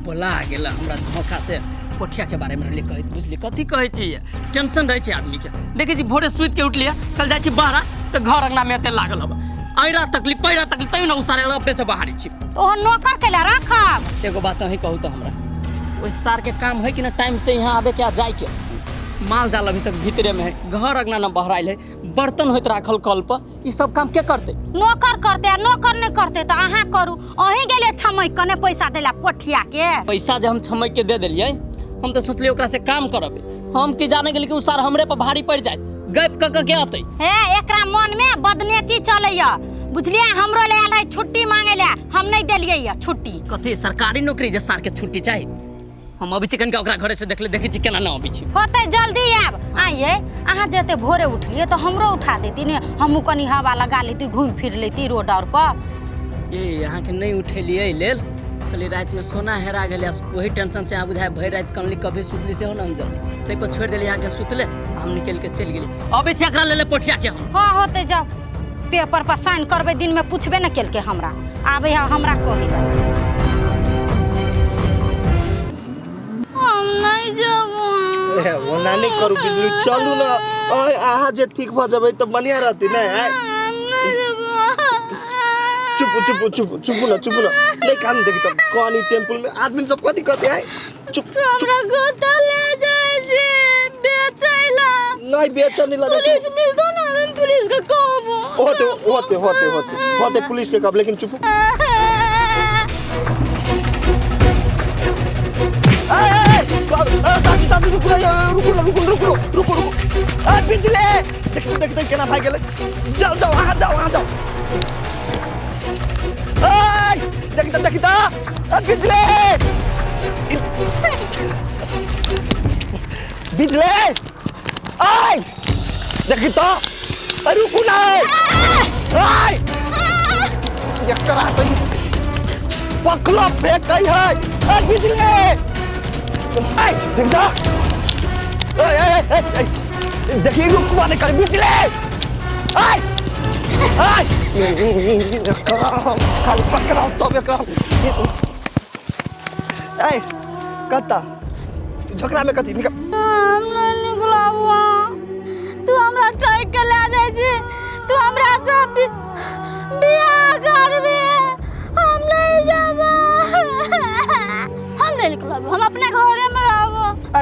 बोला गेल हमरा धोखा से पोठिया के बारे में रहले कहैत, बुझली कथी कहै छी? टेंशन रहै छै आदमी के। देखै छी भोरे सुति के उठलियै, कल जाइ छी बाहर तऽ घर अंगना में एते लागल हब, ऐरा तकली पैरा तकली, तैयो न उसारे अपने से बाहरी छी। तऽ ओहो नौकर के लए राखब। एगो बात अहीं कहू तऽ हमरा, ओहि सार के काम है कि ना टाइम से यहाँ आबे के आ जाए के? माल जाल अभी तक भीतरे में है, घर अंगना न बहराइल है, बर्तन होइत राखल कल पर, ई सब काम के करते? नौकर करते, आ नौकर नहीं करते तऽ अहाँ करू। अहीं गेलियै छमैक कने पैसा दैला पोठिया के। पैसा जे हम छमैक के दे देलियै, हम तऽ सोचलियै ओकरा से काम करबै, हम की जाने गेली कि उ सार हमरे पर भारी पड़ि जायत, गप कऽ के अतै। हे, एकरा मन में बदनेती चलैया, बुझलियै? हमरो ले आयल है छुट्टी मांगे ले, हम नहीं देलियै या छुट्टी। कथी सरकारी नौकरी जे सार के छुट्टी चाही? हम अबै छी कनिका ओकरा घरे से देखले, देखै छी केना न अबै छी। होतै जल्दी आयब। आइये अहाँ जते भोरे उठलियै तऽ हमरो उठा देती ने, हमहूँ कनी हवा लगा लेती, घूमि फिर लेती रोड और पर। ए, अहाँके नहि उठेलियै एहि लेल, कहलियै रातिमे सोना हेरा गेलै, वही टेंशन से अहाँ बुझाय भरि राति कनली, कभी सुतली सेहो ने हम जल्दी, ताहि पर छोड़ि देलियै अहाँके सुतले, हम निकलि के चलि गेली। अबै छी एकरा लेले पोठिया के हम। हाँ होतै, जाउ पेपर पर साइन करबै। दिन में पूछबे ने केलकै हमरा, आबै है हमरा कहै लए। हम नहीं जेबो। ए, ओना नहि करू बिजली, चलू ने। ओए, अहाँ जे ठीक भऽ जेबै तऽ बढ़िआँ रहतै ने। आँय? हम नहीं जेबो। चुप चुप चुप, चुप न, चुप न, नहीं कान देखी तऽ कहानी टेम्पल में आदमी सब कथी कहते है? चुप। हमरा गोता ले जाय छै बेचै ला। नहीं, बेचऽ नहीं लगे। पुलिस मिलतो ना, हम पुलिस के कहबो। होते होते होते होते होते, पुलिस के कब, लेकिन चुप। चाची चाची, रुकू रुकू रुकू रुकू रुकू रुकू। ए बिजली, देख देख देख केना भागि गेलै। जाओ जाओ, अहाँ जाओ, अहाँ जाओ। ए देख त, देख त, ए बिजली, बिजली, आय देखी त, ए रुकू ना, आय एकरा से पकलो फेंकै है। ए बिजली, आय देख त, ए ए ए ए देखी, रुकवा नहीं कर बिजली, आय आय खाली पकड़ाओ तब एकरा। ए कत्ता झगड़ा में कथी निकल? हम नहीं निकलबो। तू हमरा ठोक के ले जाइ छी, तू हमरा से बियाह करबे, हम नहीं जेबो, हम नहीं निकलबो, हम अपने घरे में रहबो। ए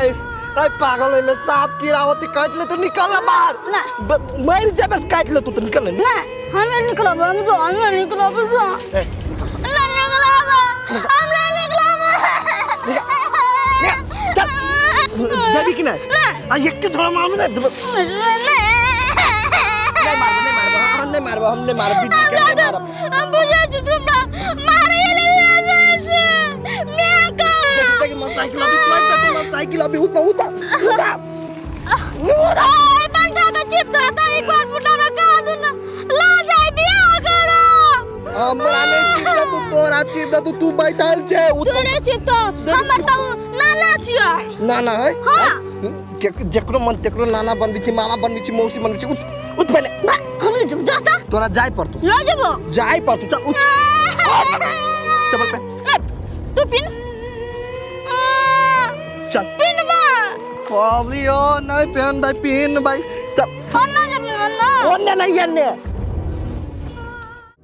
ए पागल, एमे सांप कीड़ा होती, काट ले तो निकल ना बाहर। ना। मर जाबे से काट ले तू तो निकल ना। ना, हम नहीं निकलबो, हम जो हम नहीं निकलबो जो। ए नहीं निकलबो, हम नहीं निकलबो। चल, जाबी कि नहीं? ना। आ एक के झोड़ा मारू ना। नहीं मारबो, नहीं मारबो, हम नहीं मारबो, हम नहीं मारबो, बिजली के नहीं मारब। हम बुझै छी तुमरा मारे ले जाइ छै मैं का। देख देख, मोटरसाइकिल अभी तोड़ दे तू, मोटरसाइकिल अभी। उतर उतर उतर। ओए बंटा के चिप दाता, एक बार पुटा में कह दू ना ला जाय बियाह करो। हमरा नहीं चिप दे तू, तोरा चिप दे तू, तू बैठल छे उतर। तोरे चिप तो हमर तो नाना छियै। नाना है? हाँ। जेकरो मन तेकरो नाना बनबै छी, मामा बनबै छी, मौसी बनबै छी। उठ उठ पहिले। हम नहीं जेबो, जाता। तोरा जाय पड़तौ। नहीं जेबो। जाय पड़तौ, चल उठ, चप्पल पहन। तू पिन। चल। पिनबा। कहलियो नहीं पहन भाई, पिन भाई, चल। हम ना जेबो ना। ओने नहीं, एने।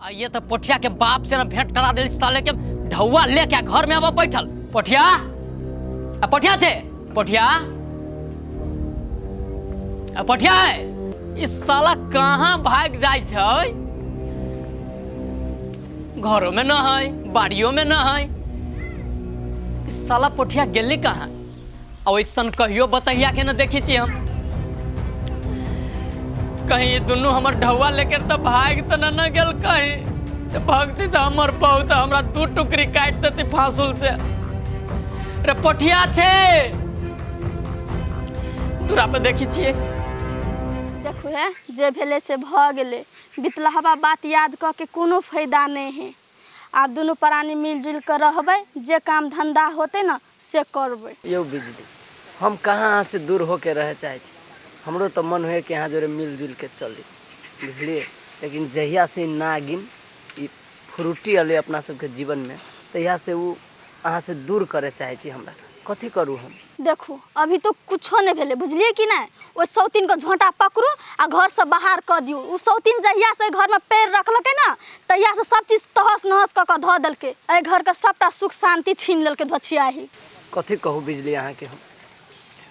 आ ये तो पोठिया के बाप से ना भेंट करा देली साले के, ढौआ लेके घर में आब बैठल। पोठिया, आ पोठिया छे, पोठिया, आ पोठिया है, ई साला कहाँ भाग जाइ छै? घरों में न है, बाड़ियों में न है, ई साला पोठिया गेली कहाँ? आ ओइसन कहियो बतैया के न देखी छी हम कहीं, ई दुनू हमर ढौआ लेके तऽ भागि तऽ न न गेल कहीं? तऽ भगती तऽ हमर बहुत हमरा दू टुकड़ी काटि देती फांसुल से। रे पोठिया छे, दूरा पे देखी छियै। देखू हे, जे भेलै से भऽ गेलै, बितलहबा बात याद कऽ के कोनो फायदा नहि है। आब दुनू प्राणी मिलजुल कऽ रहबै, जे काम धंधा होतै ने से करबै। यौ बिजली, हम कहाँ अहाँ से दूर होके रहे चाहै छी? हमरो तऽ मन होइए कि अहाँ जोरे मिलजुल के चली, बुझलियै? लेकिन जहिया से ई नागिन ई फ्रूटी अलै अपना सबके जीवनमे, तहिया से ओ अहाँ से दूर करे चाहै छी हमरा। कथी करू हम? देखू अभी तो कुछो नहि भेलै, बुझलियै कि नहि? ओहि सौतीनके झोंटा पकड़ू आ घरसँ बाहर कऽ दियौ। ओ सौतीन जहियासँ एहि घरमे पैर रखलकै ने तहियासँ सब चीज तहस नहस कऽ कऽ धऽ देलकै। एहि घरके सबटा सुख शान्ति छीन लेलकै धोछियाही। कथी कहू बिजली अहाँके,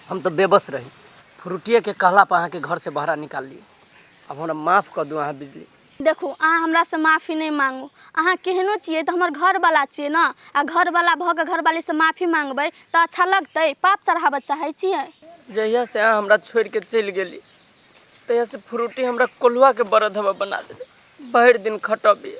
हम तऽ बेबस रही, फ्रूटिएके कहला पर अहाँके घरसँ बाहर निकाललियै। आब हमरा माफ कऽ दू अहाँ बिजली। देखू अहाँ हमरासँ माफी नहि मांगू, अहाँ केहनो छियै तऽ हमर घरवला छियै ने, आ घरवला भऽ कऽ घरवालीसँ माफी मांगबै तऽ अच्छा लगतै? पाप चढ़ाबऽ चाहै छियै? जहियासँ अहाँ हमरा छोड़िके चलि गेली तहियासँ फ्रूटी हमरा कोल्हुआके बरद हवा बना देले। भरि दिन खटबियै,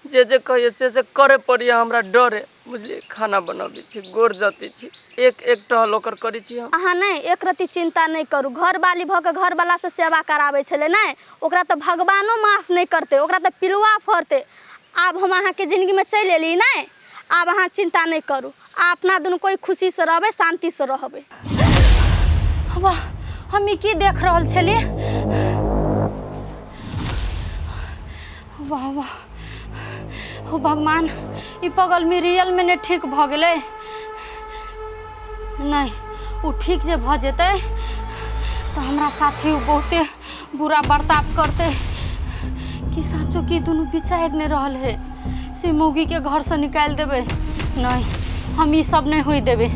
जे जे कहिए से से करे पड़ैए हमरा डरे, बुझलियै? खाना बनबै छी, गोर जतै छी, एक एक टहल ओकर करै छी हम। अहाँ नहि एक रत्ती चिन्ता नहि करू, घरवाली भऽ कऽ घरवलासँ सेवा कराबै छलै नहि, ओकरा तऽ भगवानो माफ नहि करतै, ओकरा तऽ पिलुआ फड़तै। आब हम अहाँके जिनगीमे चलि एली नहि, आब अहाँ चिन्ता नहि करू, आ अपना दुनू कोइ खुशीसँ रहबै, शान्तिसँ रहबै। वाह, हम ई की देख रहल छलियै? वाह वाह, हो भगवान, ई पगलमी रियलमे नहि ठीक भऽ गेलै। नहि, ओ ठीक जे भऽ जेतै तऽ हमरा साथी ओ बहुते बुरा बर्ताव करतै। कि साँचो की दुनू विचारि नहि रहल है से मौगीके घरसँ निकालि देबै? नहि, हम ई सब नहि होइ देबै।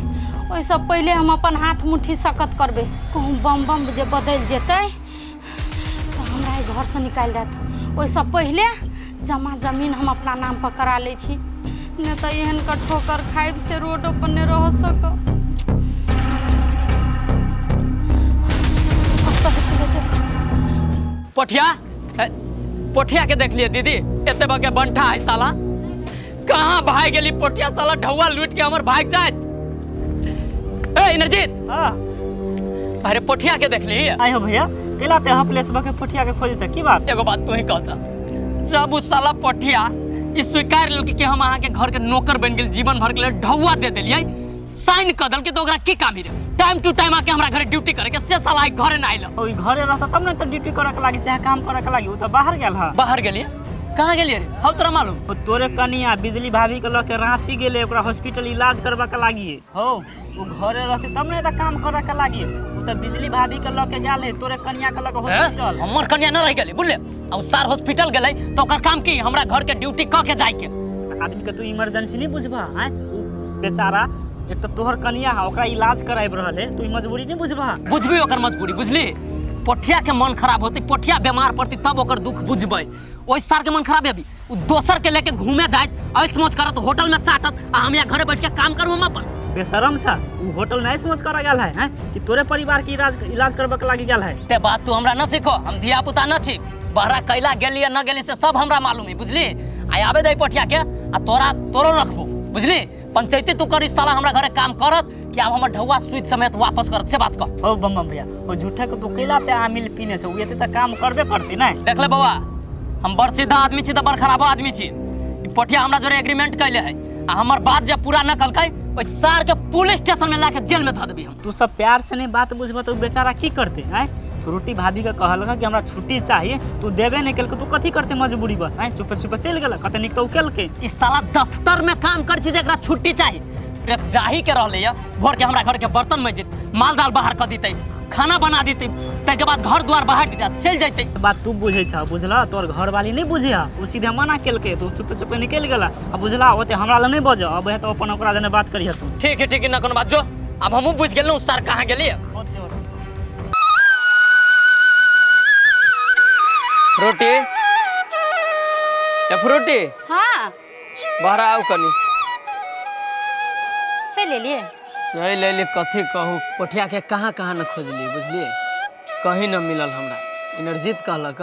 ओहिसँ पहिले हम अपन हाथ मुट्ठी सकत करबै। कहूँ बम बम जे बदलि जेतै तऽ हमरा एहि घरसँ निकालि देत। ओहिसँ पहिले जमा जमीन हम अपना नामपर करा लै छी, नहि तऽ एहन कऽ ठोकर खाइब से रोडो पर नहि रह सकब। पोठिया, ए, पोठिया के देख लिए दीदी, एते बके बंठा है साला, कहाँ भाग गेली पोठिया? साला ढौआ लूट के हमर भाग जात। ए इंद्रजीत। हाँ। अरे पोठिया के देख ली? आइ हो भैया, कैला ते हपलेस बके पोठिया के खोजे छ, की बात? एगो बात तू ही कहता, जब उस साला पोठिया ई स्वीकार लेलकै कि हम अहाँके घर के नौकर बनि गेल, जीवन भर के लेल ढौआ दे देलियै, साइन कऽ देलकै, तऽ ओकरा की काम रे टाइम टू टाइम आके हमरा घरे ड्यूटी करे के? से साला आइ घरे ना आइल। ओ ई घरे रहता तब ने तऽ ड्यूटी करे के लागी चाहे काम करे के लागी, उ तऽ बाहर गेल ह। बाहर गेलियै? कहाँ गेलियै रे? हौ तोरा मालूम? ओ तोरे कनिया बिजली भाभी के लऽ के रांची गेलै, ओकरा हॉस्पिटल इलाज करबा के लागी। हो ओ घरे रहते तब ने तऽ काम करे के लागी, उ तऽ बिजली भाभी के लऽ के गेल है, तोरे कनिया के लऽ के हॉस्पिटल। हमर कनिया न रहि गेलै बुझले, आ उ सार हॉस्पिटल गेलै तऽ ओकर काम की हमरा घर के ड्यूटी कऽ के जाय के? आदमी के तू इमरजेंसी नहीं बुझबा हैं? उ बेचारा एक तो तोहर कनिया है, ओकरा इलाज कराबि रहल है, तू ई मजबूरी नहीं बुझबा? बुझबी ओकर मजबूरी, बुझली? पोठिया के मन खराब होती, पोठिया बीमार पड़ती तब ओकर दुख बुझबै। ओहि सार के मन खराब है अभी, उ दोसर के लेके घूमे जाइत, ऐश मौज करत, होटल में चाटत, आ हम यहाँ घरे बैठ के काम करू हम अपन। बेशरम छा, उ होटल में ऐश मौज करे गेल है हैं कि तोरे परिवार के इलाज इलाज करबे के लागी गेल है? ते बात तू हमरा न सीखो, हम धिया पुता न छी। बहरा कैला गेली या न गेली से सब हमरा मालूम है, बुझली? आ आबे दे पोठिया के, आ तोरा तोरो रखबो, बुझली? पंचायती तू करी, साला हमरा घरे काम करत कि आब हमर ढौआ सुइत समेत वापस करत, से बात कह। हो बम बम भैया, ओ झूठा के तू कैला ते आमिल पीने से, उ एते त काम करबे करती नै। देख ले बौआ, हम बड़ सीधा आदमी छी तऽ बड़ खराबो आदमी छी। ई पोठिया हमरा जोरे एग्रीमेंट कैले है, आ हमर बात जे पूरा न कलकै ओहि सार के पुलिस स्टेशन में लाके जेल में धऽ देबी हम। तू सब प्यार से नहीं बात बुझबा तो बेचारा की करते हैं? फ्रूटी भाभी के कहलक कि हमरा छुट्टी चाहिए, तू देबे नहीं केलक, तू कथी करते मजबूरी बस हैं? चुपे चुपे चलि गेल, कते नीक तऽ उ केलकै। ई साला दफ्तर में काम कर छी जे एकरा छुट्टी चाही। रे जाही के रहले या भोर के हमरा घर के बर्तन मज देत, माल जाल बाहर कऽ देतै, खाना बना देतै, ताहिके बाद घर द्वार बाहर देतै, चलि जैतै। बात तू बुझै छह बुझला, तोहर घरवाली नहीं बुझे है, उ सीधे मना केलकै, तू चुपे चुपे निकलि गेला। आ बुझला ओते हमरा लग नहीं बज अब है तो अपन ओकरा जने बात करिहे तू। ठीक है ठीक है, ना कोनो बात, जो अब हमहूँ बुझि गेलहुँ सर कहाँ गेलियै। ओते ओते। फ्रूटी, ए फ्रूटी। हाँ। बाहर आउ कनी। चलि एलियै? चलि एलियै, कथी कहू, पोठिया के कहाँ कहाँ न खोजलियै बुझलियै, कहीं न मिलल हमरा। इंद्रजीत कहलक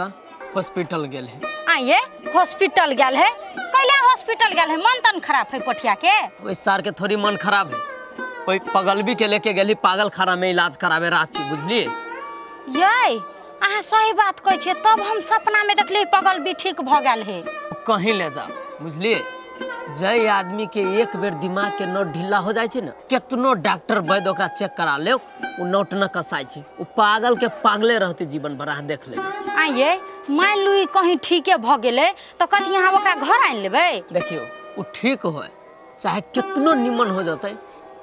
हॉस्पिटल गेल है। आइए हॉस्पिटल गेल है? कैला हॉस्पिटल गेल है? मन तन खराब है पोठिया के? ओहि सार के थोड़ी मन खराब है, ओहि पगलबी के लेके गेली पागल खाना में इलाज करावे रांची, बुझलियै? यै अहाँ सही बात कहै छियै, तब हम सपना में देखलियै पगल भी ठीक भऽ गेल है। कहीं ले जाओ बुझलियै, जै आदमी के एक बेर दिमाग के नोट ढीला हो जाइ छै ने, केतनो डॉक्टर वैद्य ओकरा चेक करा ले, उ नोट न कसाइ छै, उ पागल के पागले रहते जीवन भर, अहाँ देख लेबै। आइए मान लू ई कहीं ठीके भऽ गेलै तऽ कथी अहाँ ओकरा घर आनि लेबै? देखियौ उ ठीक होय चाहे केतनो निमन हो जतै,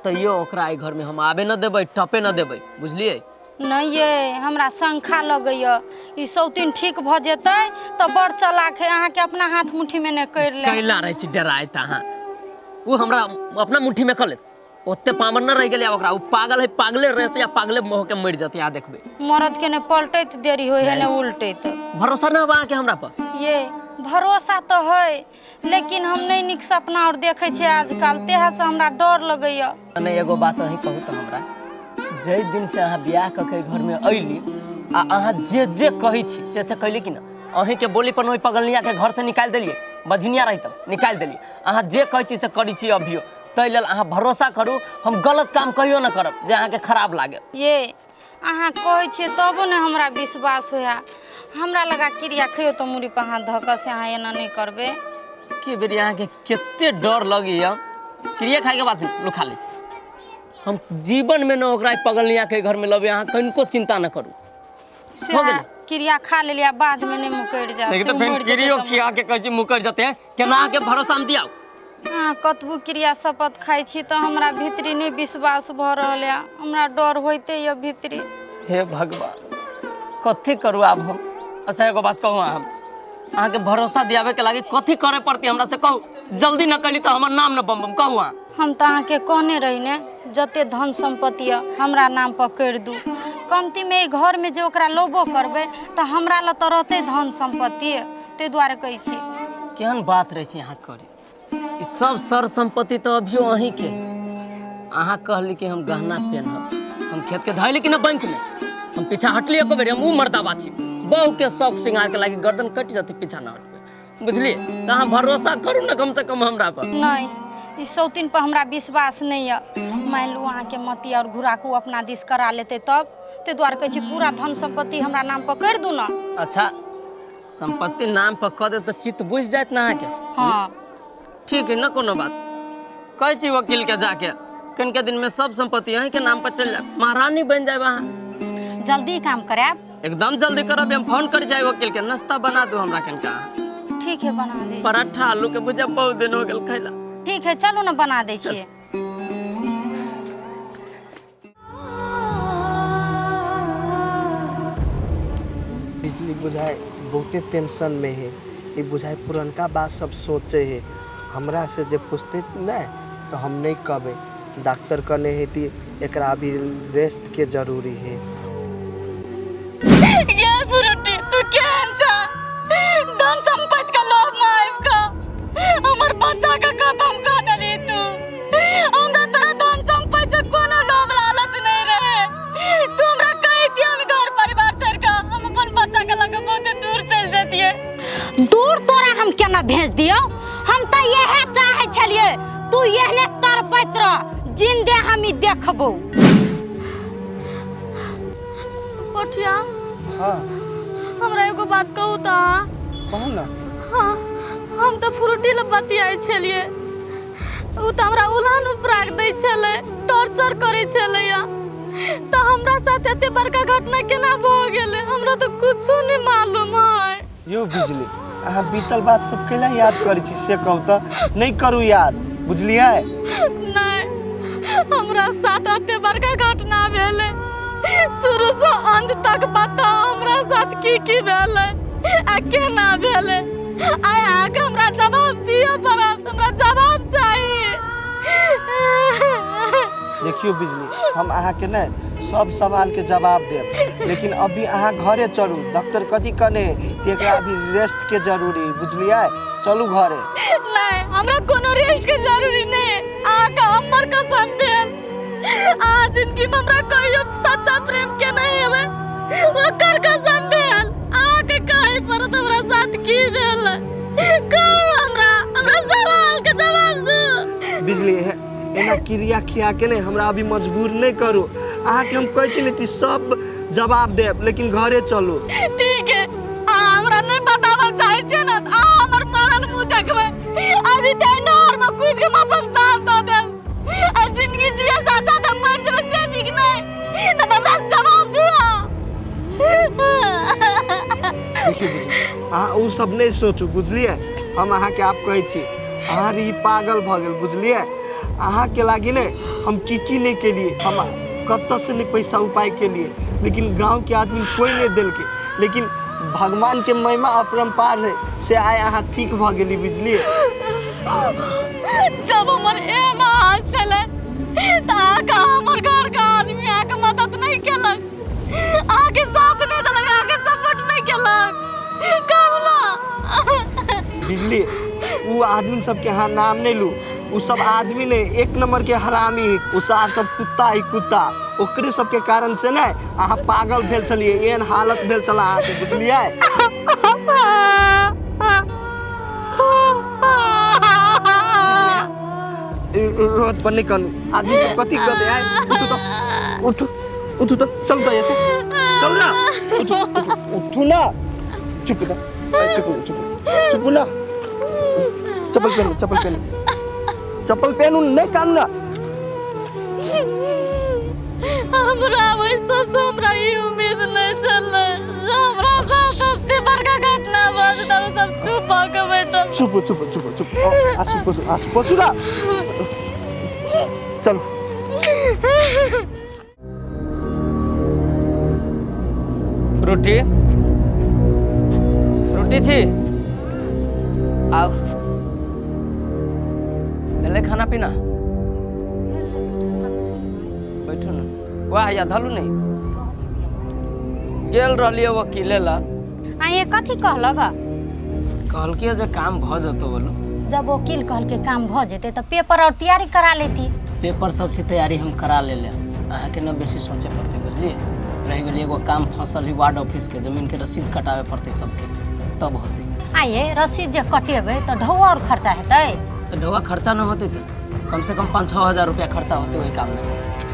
तैयो ओकरा एहि घरमे हम आबे न देबै, टपे न देबै, बुझलियै? नहि ये, हमरा शंखा लगैया, ई सौतीन ठीक भऽ जेतै तऽ बड़ चलाक है, अहाँके अपना हाथ मुट्ठीमे नहि करि ले। कैला रहै छी डराइत अहाँ? ओ हमरा अपना मुट्ठीमे कऽ लेत, ओते पावर न रहि गेलै आब ओकरा। ओ पागल है, पागले रहतै आ पागले मोह के मरि जेतै। आ देखबै मरद के ने पलटैत देरी होइ है ने उलटैत। भरोसा न होबा अहाँके हमरा पर? ये भरोसा तऽ है, लेकिन हम नहि नीक सपना और देखै छियै आजकल, तेहा से हमरा डर लगैया। नहि, एगो बात अहीं कहू तऽ हमरा, जाहि दिन से अहाँ बियाह कऽ के घरमे अयली आ अहाँ जे जे कहै छी से से कहली कि ना? अहींके बोली पर ओहि पगलनिया के घर से निकालि देलियै, बझनिया रही तब निकालि देलियै। अहाँ जे कहै छी से करै छी अभियो, ताहि लेल अहाँ भरोसा करू, हम गलत काम कहियो ना करब जे अहाँके खराब लागे। ये अहाँ कहै छियै तबो ने हमरा विश्वास होया। हमरा लगा क्रिया खइयो तऽ मुड़ी पर हाथ धऽ कऽ से अहाँ एना नहि करबै। के बेरी अहाँके कते डर लगैया? क्रिया खाइके बात लुखा लै छी। हम जीवनमे न ओकरा पगलनिया के घरमे लबै, अहाँ कनिको चिंता न करू। से हो गेलै। क्रिया खा लेलियै, बाद मे नहि मुकरि जायब। लेकिन से तऽ फेर मरि जेतै क्रियो तऽ खिया के कहै छी मुकरि जेतै केना? अहाँके भरोसा हम दियाउ? अहाँ कतबो क्रिया शपथ खाइ छी तऽ हमरा भीतरी नहि विश्वास भऽ रहल यऽ, हमरा डर होइते यऽ भीतरी। हे भगवान, कथी करू आब हम? अच्छा, एगो बात कहू, अहाँ अहाँके भरोसा दियाबे के लागी कथी करे पड़ती हमरा से कहू? जल्दी न कहली तऽ हमर नाम न बम बम। कहू अहाँ। हम तऽ अहाँके कहने रही ने, जते धन सम्पत्ति यऽ हमरा नाम पर करि दू। कमतीमे एहि घरमे जे ओकरा लोभो करबै तऽ हमरा लग तऽ रहतै धन सम्पत्ति, ताहि दुआरे कहै छी। केहन बात रहै छै अहाँ करी? ई सब सर सम्पत्ति तऽ अभियो अहींके। अहाँ कहली कि हम गहना पेनहब, हम खेत के धैली कि न बैंक में? हम पीछा हटली एको बेर? हम ऊ मर्दाबा छी? बहू के शौक सिंगार के लागी गर्दन कटि जेतै, पीछा न हटबै, बुझलियै? तऽ अहाँ भरोसा करू ने कम से कम हमरा पर। नहि, ई सौतीन पर हमरा विश्वास नहि यऽ। मानि लू अहाँके मति और घुरा कऽ ओ अपना दिस करा लेतै तब? ताहि दुआरे कहै छी, पूरा धन सम्पत्ति हमरा नाम पर करि दू ने। अच्छा, संपत्ति नाम पर कऽ देब तऽ चित्त बुझि जायत ने अहाँके? हँ। ठीक है न, कोनो बात। कहै छी वकील के जाके, कनिके दिन में सब संपत्ति अहीं के नाम पर चल जाए, महारानी बन जाए अहाँ। जल्दी काम करायब। एकदम जल्दी करब। हम फोन कर जाए वकील के। नाश्ता बना दू हमरा कनिका अहाँ। ठीक है, बना दै छी। पराठा आलू के भुजिया, बहुत दिन हो गेल खैला। ठीक है, चलू ने, बना दै छियै। बिजली बुझाय बहुते टेंशन में है। ई बुझाय पुरनका बात सब सोचे है। हमरा से जे पूछते नहि तऽ हम नहि कहबै। डॉक्टर कहने है कि एकरा अभी रेस्ट के जरूरी है। ये फ्रूटी, तू केहन छ? धन संपत्ति का लोभ में आबि कऽ हमर बच्चा के खत्म कऽ देली तू। हमरा तोरा धन संपत्ति से कोनो लोभ लालच नहीं रहे। तू हमरा कहिती, हम घर परिवार छोड़ कऽ हम अपन बच्चा के लऽ कऽ बहुते दूर चलि जैतियै। दूर तोरा हम केना भेज दियौ? हम तऽ इएह चाहै छलियै, तू एहने तड़पैत रह, जिंदे हम ई देखबौ। पोठिया। हाँ। हमरा एगो बात कहू तऽ अहाँ? कहू ने। हाँ, हम तऽ फ्रूटी लए बतियाइ छलियै, ओ तऽ हमरा उलान उपराग दै छलै, टॉर्चर करै छलैया, तऽ हमरा साथ एते बड़का घटना केना भऽ गेलै? हमरा तऽ कुछो नहि मालूम है। यौ बिजली, अहाँ बीतल बात सब कैला याद करै छी से कहू तऽ? नहि करू याद, बुझलियै? नहि, हमरा साथ एते बड़का घटना भेलै, शुरूसँ अंत तक बताउ, हमरा साथ की की भेलै आ केना भेलै। आइ अहाँके हमरा जवाब दिअ पड़त, हमरा जवाब चाही। देखियौ बिजली, हम अहाँके ने सब सवालके जवाब देब, लेकिन अभी अहाँ घरे चलू। डॉक्टर कथी कहने है कि एकरा अभी रेस्ट के जरूरी है, बुझलियै? चलू घरे। नहीं, हमरा कोनो रेस्ट के जरूरी नहीं है। अहाँके हमर कसम भेल, अहाँ जिंदगी में हमरा कहियो सच्चा प्रेम के नहीं हेबै, ओकर कसम भेल। अहाँके कहै पड़त, हमरा साथ की भेल, कहू हमरा, हमरा सवाल के जवाब दू। बिजली, एना क्रिया खिया के नहि हमरा अभी मजबूर नहि करू। अहाँके हम कहै छी ने कि सब जवाब देब, लेकिन घरे चलू। ठीक है, अहाँ हमरा नहीं बताबऽ चाहै छियै ने, तऽ अहाँ हमर मरल मुँह देखबै। अभी तऽ नहर में कूद के हम अपन जान दऽ देब आ जिंदगी जिए से अच्छा तऽ मरि जेबै, से नीक नहीं? नहि तऽ हमरा जवाब दिअ। देखियौ बिजली, अहाँ ओ सब नहि सोचू, बुझलियै? हम अहाँके आब कहै छी, अहाँ ई पागल भऽ गेल, बुझलियै? अहाँके लागी ने हम की की नहि केलिए, हम कतऽसँ नहि पैसा उपाय केलिए, लेकिन गाँवके आदमी कोइ नहि देलकै। लेकिन भगवानके महिमा अपरम्पार है, से आइ अहाँ ठीक भऽ गेली, बुझलिए। जब हमर एहन हाल छलै तऽ अहाँके हमर घरके आदमी अहाँके मदद नहि केलक, अहाँके साथ नहि देलक, अहाँके सपोर्ट नहि केलक। कहू ना। बुझलिए, ओ आदमी सबके अहाँ नाम नहि लू, ओ सब आदमी नहि, एक नंबर के हरामी है ओ सार सब, कुत्ता है कुत्ता। ओकरे सबके कारण से ने अहाँ पागल भेल छलिए, एहन हालत भेल छल अहाँके, बुझलिए। रोड पर नहीं कानू, आदमी सब कथी कहते आए। उठू तो, उठू उठू तो, चल तो ऐसे चल ना, उठू उठू उठू ना, चुप तो, चुप चुप चुप ना, चप्पल पहनो, चप्पल पहनो, चप्पल पहनू, नहीं कानू ना। हमरा ओहि सबसँ हमरा ई उम्मीद नहि छलै, हमरा साथ एते बड़का घटना भऽ जेतै, हम सब चुप भऽ कऽ बैठल। चुप चुप चुप चुप, आंसू पोसू, आंसू पोसू ना, चलो। रोटी रोटी छी, आउ भेलै खाना पीना? बैठू ने। वाह या धलू नहीं गेल रहलियै वकीले ला। आ ये कथी कहलक? कहलकै जे काम भऽ जेतौ बोलो। जब वकील कहलकै काम भऽ जेतै तऽ पेपर और तैयारी करा लेती। पेपर सब से तैयारी हम करा लेले, अहाँके न बेसी सोचे पड़तै, बुझलिए। रहि गेलै एगो काम फसल ही वार्ड ऑफिस के जमीन के रसीद कटाबे पड़तै सबके, तब होतै। आ ये रसीद जे कटेबै तऽ ढौआ और खर्चा हेतै? तऽ ढौआ खर्चा न होतै तऽ कम से कम 5-6 हजार रुपया खर्चा होतै ओहि काम में।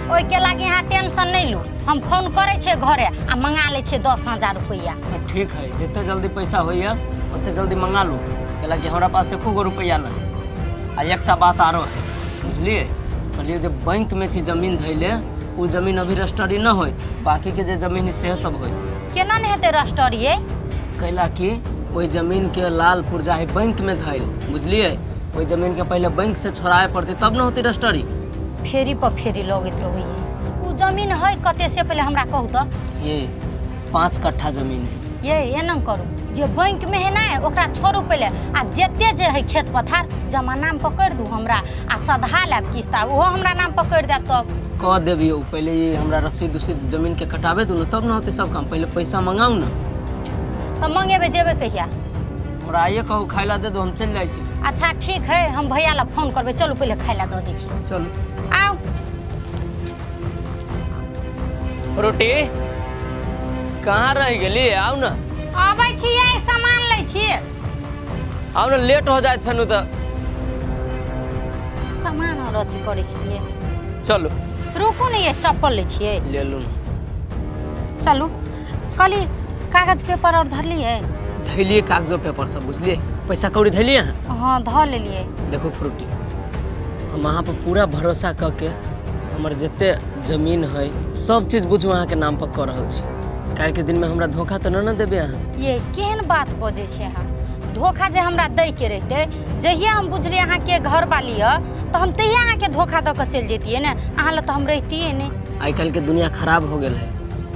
ओहिके लागी अहाँ टेंशन नहीं लू, हम फोन करै छियै घरे आ मंगा लै छियै 10,000 रुपया। ठीक है, जते जल्दी पैसा होइए ओते जल्दी मंगा लू, कैलाकि हमरा पास एको गो रुपया नहीं। आ एकटा बात आरो है, बुझलिए, कहलिए जे बैंक में छी जमीन धैले, ओ जमीन अभी रजिस्ट्री न होय, बाकी के जे जमीन है सेहो सब होय। केना नहीं हेतै रजिस्ट्री? कैलाकि ओहि जमीन के लाल पुर्जा है बैंक में धैल, बुझलिए, ओहि जमीन के पहले बैंक से छोड़ाए पड़तै तब न होतै रजिस्ट्री। फेरी पर फेरी लगैत रहैए। ओ जमीन है कते से पहले हमरा कहू तऽ। ये 5 कट्ठा जमीन है। ये एना करू, जे बैंक में है ना ओकरा छोड़ू पहले, आ जते जे है खेत पथार जमा नाम पकड़ दू हमरा, आ सधा लेब किस्ता ओहो हमरा नाम पकड़ देब तब। कह देबियौ पहले ये हमरा रसीद उसीद जमीन के कटाबे दू न तब न होतै सब काम, पहले पैसा मंगाउ न। तऽ मंगेबै जेबै कहिया? हमरा आइए कहू खाइ ला दे दू, हम चलि जाइ छी। अच्छा ठीक है, हम भैया ला फोन करबै, चलू पहले खाइ ला दऽ दै छी। चलू आउ। रोटी कहाँ रहि गेली? आउ न। आबै छियै, सामान लै छियै। आउ न, लेट हो जायत फेनु तऽ। सामान और अथी करै छियै। चलू। रुकू ने, ये चप्पल लै छियै। ले लू न। चलू। कहली कागज पेपर और धरलियै? धैलियै कागजो पेपर सब, बुझलियै। पैसा कौड़ी धैलियै अहाँ? हाँ धऽ लेलियै। देखो फ्रूटी, हम अहाँ पर पूरा भरोसा कऽ के हमर जते जमीन है सब चीज बुझू अहाँके नाम पर कऽ रहल छी। काल्हिके दिनमे हमरा धोखा तऽ नहि ने देबै अहाँ? ये केहन बात बजै छै अहाँ? धोखा जे हमरा दै के रहितै, जहिया हम बुझलियै अहाँके घरवाली यऽ तऽ हम तहिया अहाँके धोखा दऽ कऽ चलि जैतियै ने, अहाँ लग तऽ हम रहितियै नहि। आइ काल्हिके दुनिया खराब हो गेल है।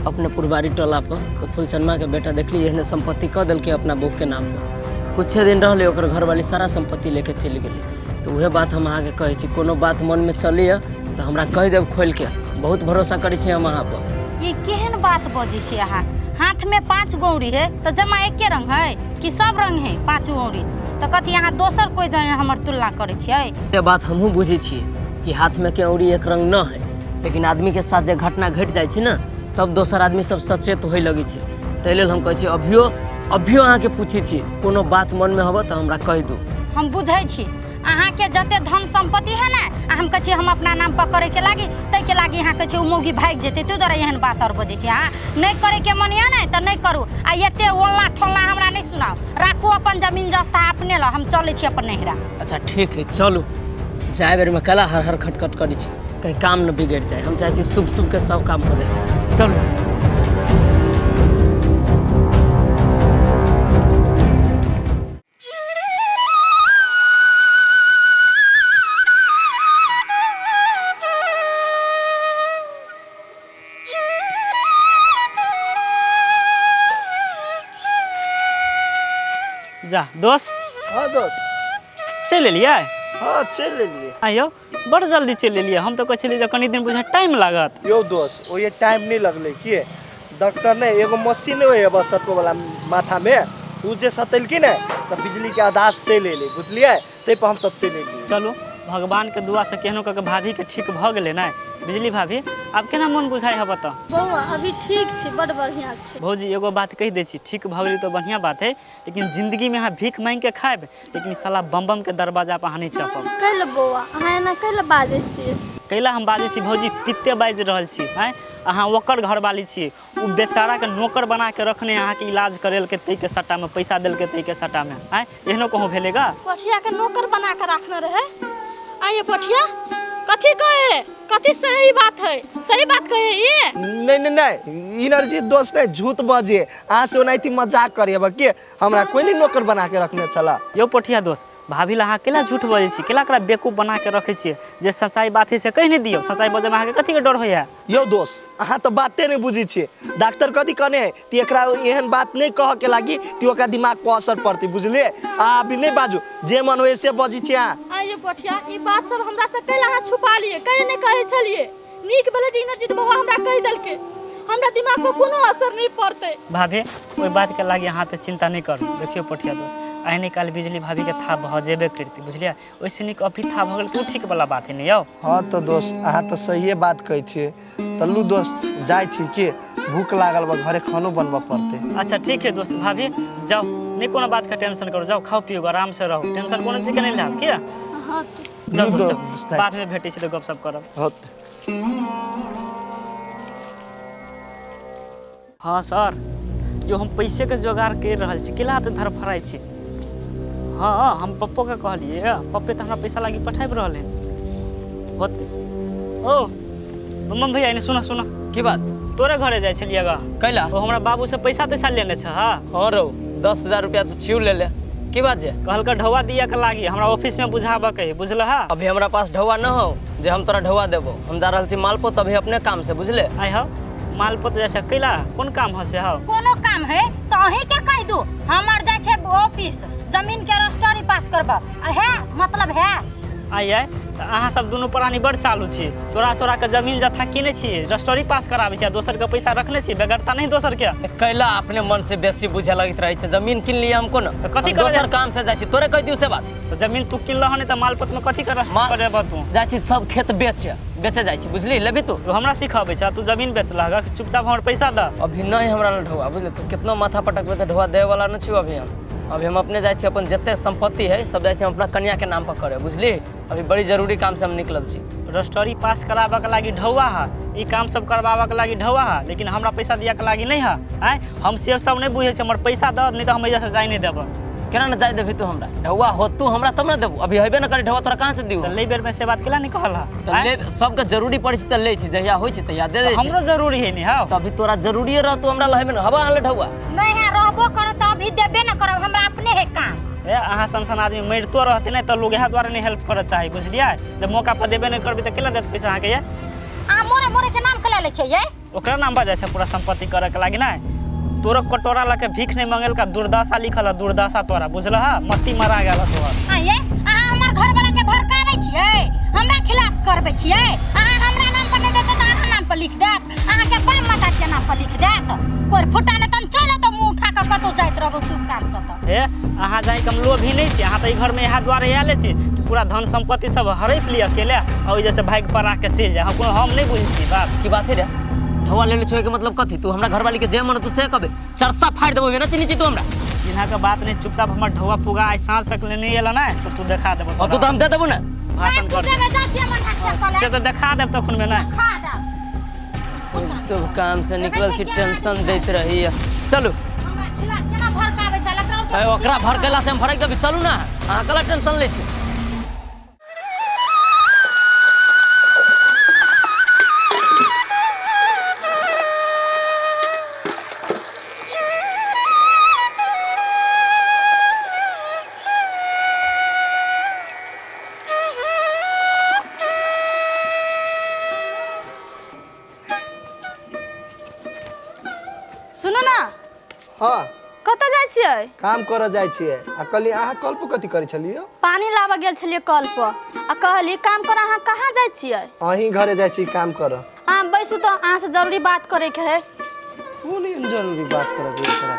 अपने पुरबारी टोला पर ओ फुलचनमा के बेटा देखली एहने संपत्ति कऽ देलकै अपना बहू के नाम पर। कुछे दिन रहलै ओकर घरवाली सारा संपत्ति लेके चलि गेलै। तऽ उएह बात हम अहाँके कहै छी, कोनो बात मनमे चलैए तऽ हमरा कहि देब खोलिके, बहुत भरोसा करै छी हम अहाँ पर। ई केहन बात बजै छी अहाँ? हाथ में 5 गौरी है तऽ जमा एके रंग है कि सब रंग है 5 गौरी? तऽ कथी अहाँ दोसर कोइ हमर तुलना करै छियै? ये बात हमहूँ बुझै छियै कि हाथ में के औरी एक रंग न है, लेकिन आदमी के साथ जे घटना घटि जाइ छै ने तब दोसर आदमी सब सचेत होइ लगै छै। ताहि लेल हम कहै छी अभियो अभियो अहाँके पूछै छी, कोनो बात मनमे होबऽ तऽ हमरा कहि दू। हम बुझै छी अहाँके जते धन संपत्ति है ने, आ हम कहै छी हम अपना नाम पर करे के लागी, ताहिके लागी अहाँ कहै छी ओ मौगी भागि जेतै, ताहि दुआरे एहन बात आओर बजै छी अहाँ। नहि करैके मन यऽ ने तऽ नहि करू, आ एते ओलना ठोलना हमरा नहि सुनाउ। राखू अपन जमीन जस्ता अपने लग, हम चलै छी अपन नैहरा। अच्छा ठीक है चलू, जाए बेरमे कला हर हर खटखट करै छी, कहीं काम न बिगड़ि जाए। हम चाहै छी शुभ शुभ के सब काम हो जाए। चलू। जा दोस्त। हाँ दोस्त। चलि एलियै? हाँ, चलि एलियै। आइयो बड़ जल्दी चलि एलियै। हम तऽ कहै छलियै जे कनि दिन बुझा टाइम लागत। यौ दोस्त, ओहि टाइम नहि लगलै। कि डॉक्टर ने एगो मशीन होइए बस सटको वाला माथामे, ओ जे सतेलखिन ने तऽ बिजलीके आधास चलि एलै, बुझलियै? ताहि पर हमसब चलि एलियै। चलू, भगवानके दुआसँ केहनो कऽ के भाभीके ठीक भऽ गेलै ने। बिजली भाभी, आब केना मोन बुझाइ है बता? बौआ, अभी ठीक छी, बड बढ़िआँ छै। भौजी, एगो बात कहि दै छी, ठीक भऽ गेलै तऽ बढ़िआँ बात है, लेकिन जिंदगीमे अहाँ भीख माँगिके खायब, लेकिन साला बम बम के दरवाजा पर अहाँ नहि टपब। कैले बौआ, अहाँ एना कैले बाजै छियै? कैला हम बाजै छी भौजी? पित्ते बाजि रहल छी। आँय, अहाँ ओकर घरवाली छी, ओ बेचाराके नौकर बना के रखने अहाँके इलाज करेलकै, ताहिके सट्टामे पैसा देलकै, ताहिके सट्टामे। आँय, एहनो कहूँ भेलै गा? पठिया के नौकर बना के रखने रहे। आइए पठिया, कथी कहे, कथी सही बात है? सही बात कहे ये? नहीं नहीं नहीं, इनर्जी दोस्त नहीं, झूठ बजे अहाँ से ओनाहिते मजाक करिए। के हमरा कोई नहीं नौकर बना के रखने छला। यौ पोठिया दोस्त, भाभी ला अहाँ केला झूठ बजै छी? केला एकरा बेवकूफ बना के रखै छियै? जे सच्चाई बात है से कहि नहि दियौ। सच्चाई बजैमे अहाँके कथीके डर होइए? यौ दोस्त, अहाँ तऽ बाते नहि बुझै छियै। डॉक्टर कथी कहने है कि एकरा एहन बात नहि कहऽ के लागी कि ओकरा दिमाग पर असर पड़तै, बुझलियै? अहाँ अभी नहि बाजू, जे मन होय से बजै छियै अहाँ। आइए पठिया, ई बात सब हमरा से कैले अहाँ छुपा लिए? कैले नहि कहै छलियै? नीक भेलै जे इनर्जी बौआ हमरा कहि देलकै, हमरा दिमाग पर कोनो असर नहि पड़तै। भाभी, ओहि बातके लागि अहाँ तऽ चिन्ता नहि करू। देखियौ पोठिया दोस्त, आइ नहि काल्हि बिजली भाभीके था भऽ जेबे करतै, बुझलियै? ओहिसँ नीक अभी था भऽ गेल तऽ ओ ठीक वाला बात है ने यौ। हाँ तऽ दोस्त, अहाँ तऽ सहिए बात कहै छियै। तऽ लू दोस्त, जाइ छी, के भूख लागल बा, घरे खानो बनबऽ पड़तै। अच्छा ठीक है दोस्त। भाभी जाओ, नहीं कोनो बात का टेंशन करो, जाओ खाओ पियो, आराम से रहो, टेंशन कोनो चीज के नहीं लाभ किया। हाँ। जाओ लू दोस्त, दोस्त, जाओ। बाद में भेटै छी तऽ गपशप करब। हाँ। हाँ सर, जो हम पैसे के जोगाड़ कर रहल छी, केला तऽ धरफड़ाइ छी। हाँ, हम पप्पो के कहलियै, पप्पे तऽ हमरा पैसा लागी पठाबि रहल है। होतै। ओ बम भैया, एने सुन सुन। की बात? तोरे घरे जाइ छलियै गा। कैला? ओ हमरा बाबू से पैसा तैसा लेने छ। हाँ। हाँ रौ, 10,000 रुपया तो छिउ ले ले। की बात जे? कहलका ढौआ दिया के लागी हमरा ऑफिस में बुझाबऽ के है, बुझलह? अभी हमरा पास ढौआ न हो जे हम तोरा ढौआ देबो। हम जा रहल छी मालपोत अभी अपने काम से, बुझले? आइ हौ, मालपोत जाइ छै कैला? कोन काम हसे हौ? कोनो काम है तो अहीं के कह दू, हमर जाइ छै ऑफिस, जमीन के रजिस्ट्री पास करब है, मतलब है। आइ आइ तऽ अहाँ सब दुनू प्राणी बड़ चालू छी, चोरा चोरा के जमीन जथा किनै छी, रजिस्ट्री पास कराबै छी आ दोसर के पैसा रखने छी, बेगरता नहीं दोसर के। कैला अपने मन से बेसी बुझे लगैत रहै छै? जमीन किन लिए हम कोनो? तऽ कथी हम करे दोसर जाइ? काम से जाइ छी, तोरे कह दियौ से बात। तऽ जमीन तू किनलह नहि तऽ मालपोत में कथी के रजिस्ट्री करेबह तू? जाइ छी सब खेत बेचे बेचे जाइ छी, बुझली? लेबी तू? तू हमरा सिखाबै छ? तू जमीन बेचलह, चुपचाप हमर पैसा दऽ। अभी नहीं हमरा लग ढौआ, बुझले? तू कितना माथा पटकबे तऽ ढौआ देवे वाला नहीं छियो अभी हम। अभी हम अपने जाइ छी, अपन जते संपत्ति है सब जाइ छी हम अपना कन्या के नाम पर करे, बुझली? अभी बड़ी जरूरी काम से हम निकलल छी। रजिस्ट्री पास कराबऽ के लागी ढौआ है, ई काम सब करबाबऽ के लागी ढौआ है, लेकिन हमरा पैसा दिया के लागी नहीं है। आँय, हम से सब नहीं बुझै छी, हमर पैसा दऽ, नहीं तऽ हम एहिजा से जाइ नहीं देबऽ। केना ने जाय देबही तू हमरा? ढौआ हो तू हमरा तब ने देबू। अभी हेबे न करी ढौआ, तोरा कहाँ से दियौ? तऽ लै बेर में से बात केला नहीं कहल? तऽ ले, सबके जरूरी पड़ै छै तऽ लै छै, जहिया होइ छै तहिया दे दै छै। हमरो जरूरी है नी हौ। तऽ अभी तोरा जरूरिये रहतौ, हमरा लहेबे न हवा आनले ढौआ। नहीं है, रहबो करो तो अभी देबे न करब, हमरा अपने है काम। ए अहाँ सन सन आदमी मरितो रहते ने तऽ लोग इएह दुआरे नहीं हेल्प करऽ चाही, बुझलियै? जब मौका पर देबे नहीं करबै तऽ केला देत पैसा अहाँके ये? अहाँ मोरे मोरे के नाम के ले छै ये? ओकरा नाम बजा छै पूरा संपत्ति करऽ के लागी। नहि तोरो कटोरा लऽ के भीख नहीं मंगेलका, दुर्दशा लिखल है, दुर्दशा तोरा, बुझलह? मत्ती मरा गेल तोहर। आइए, अहाँ हमर घर वाला के भड़काबै छियै, हमरा खिलाफ करबै छियै। अहाँ हमरा नाम पर नहि देतै तऽ अहाँ नाम पर लिख देत, अहाँके बाप माता के नाम पर लिख देत। कोइ फुटा नहि तन चल तऽ मुँह उठा कऽ कतहु जाइत रहबो शुभ काम से तऽ। ए अहाँ जाइके हम लोभी नहीं छी। अहाँ तऽ ई घरमे इएह दुआरे आयल छी कि पूरा धन संपत्ति सब हड़पि लिअ अकेले आ ओहि जैसे भागि पड़ा के चलि जाए। हम कोनो हम नहीं बुझै छी बात। की बात है रे? ढौआ ले ले छो के मतलब कथी? तू हमरा घरवाली के जे मन तू से कहबे, चरसा फाड़ि देबो। ना चिन्है छी तू हमरा? चिन्हा के बात नहीं, चुपचाप हमर ढौआ पुगा आइ साँझ तक ले नहीं एल ने तो तू देखा देबो। और तू तऽ हम दे देबो ने। भाषण कर पूजे में जाइ छियै मन हाथ से कऽ से ले। तऽ देखा देब तखन में ने। खा देब। शुभ काम से निकलल छी, टेंशन दैत रही। चलू। हमरा खिलाफ केना भड़काबै छै लकड़ा? ए, ओकरा भड़केला से हम भड़क देबी। चलू ना, अहाँ कला टेंशन लै छी? सुनू ना। हाँ। कतऽ जाइ छियै? काम करऽ जाइ छियै। आ कहली अहाँ कल पर कथी करै छलियै? पानी लाबऽ गेल छलियै कल पर, आ कहली काम करऽ अहाँ कहाँ जाइ छियै? अहीं घरे जाइ छी काम करऽ। अहाँ बैसू तऽ अहाँ से जरूरी बात करे के है। कोन एहन जरूरी बात करऽ के तोरा?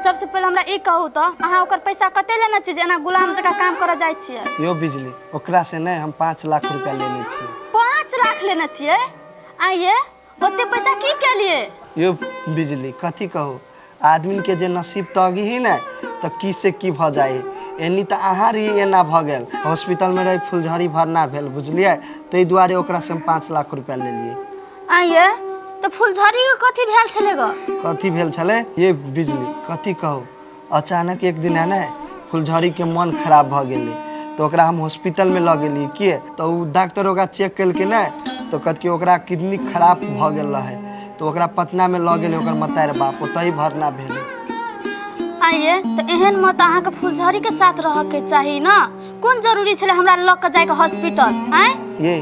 सबसे पहिले हमरा ई कहू तऽ अहाँ ओकर पैसा कते लेने छियै जे एना गुलाम जकाँ काम करऽ जाइ छियै? यो बिजली, ओकरा से नहि हम 5 लाख रुपया लेने छियै। 5 लाख लेने छियै? आइये ओते पैसा की केलिए? यो बिजली कथी कहू, आदमी के जे नसीब तगी ही ने तऽ की से की भऽ जाइ। एनी तऽ अहाँ रही एना भऽ गेल, हॉस्पिटल में रही फुलझड़ी भरना भेल, बुझलियै? ताहि दुआरे ओकरा से हम 5 लाख रुपया लेलियै। आइये तऽ फुलझड़ी के कथी भेल छलै ग? कथी भेल छलै ये बिजली कथी कहू, अचानक एक दिन है ने फुलझड़ी के मन खराब भऽ गेलै, तऽ ओकरा हम हॉस्पिटल में लऽ गेलियै। किए तऽ ओ डॉक्टर ओकरा चेक केलकै ने तऽ कहलकै ओकरा किडनी खराब भऽ गेल रहै, तऽ ओकरा पटना में लऽ गेलै ओकर मतारि बाप, ओतहि भरना भेलै। आइये तऽ एहन मत अहाँके फुलझड़ी के साथ रहऽ के चाही ने, कोन जरूरी छलै हमरा लऽ के जाइके हॉस्पिटल? आँय ये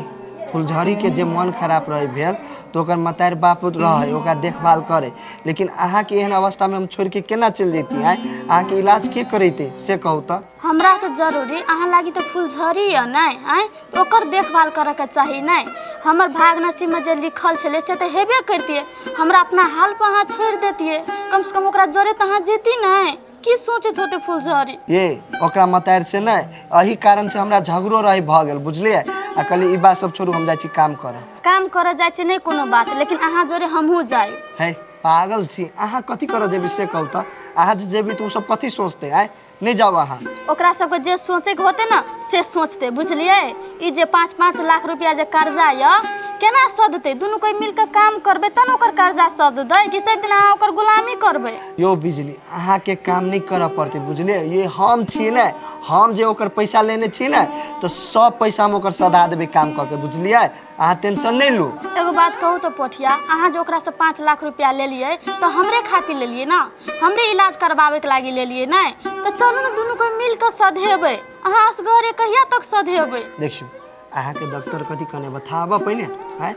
फुलझड़ी के जे मन खराब रहे भेल तऽ ओकर मतारि बाप रहै ओकरा देखभाल करे, लेकिन अहाँके एहन अवस्था में हम छोड़ि के केना चलि जैती? आँय अहाँके इलाज के करेतै से कहू तऽ? हमरा से जरूरी अहाँ लागी तऽ फुलझड़ी यऽ नहि? आँय ओकर देखभाल करऽ के चाही नहि? हमर भाग नसीब में जे लिखल छलै से तऽ हेबे करतियै, हमरा अपना हाल पर अहाँ छोड़ि देतियै, कम से कम ओकरा जरे तऽ अहाँ जेती नहि। की सोचैत होते फुलझड़ी? ये ओकरा मतारि से नहि एही कारण से हमरा झगड़ो रहे भऽ गेल, बुझलियै? आ कहली ई बात सब छोड़ू, हम जाइ छी काम करऽ। काम करऽ जाइ छी नहि कोनो बात, लेकिन अहाँ जोरे हमहूँ जाइ। है पागल छी अहाँ, कथी करऽ जेबी से कहू तऽ? अहाँ जे जेबी तऽ ओ सब कथी सोचतै? आँय नहि जाउ अहाँ। ओकरा सबके जे सोचैके होतै ने से सोचतै, बुझलियै? ई जे 5-5 लाख रुपया जे कर्जा यऽ केना सधतै? दुनू कोइ मिलके काम करबै तब ने ओकर कर्जा सधतै, कि सब दिन अहाँ ओकर गुलामी करबै? यो बिजली अहाँके काम नहि करऽ पड़तै, बुझलियै? ये हम छी ने, हम जे ओकर पैसा लेने छी ने तऽ सब पैसा हम ओकर सधा देबै काम कऽ के, बुझलियै? अहाँ टेंशन नहि लू। एगो बात कहू तऽ पोठिया, अहाँ जे ओकरासँ 5 लाख रुपया लेलियै तऽ हमरे खातिर लेलियै ने, हमरे इलाज करबाबैके लागि लेलियै नहि? तऽ चलू ने दुनू कोइ मिल कऽ सधेबै, अहाँ असगरे कहिया तक सधेबै? देखियौ अहाँके डॉक्टर कथी कहने बताबऽ पहिने? आँय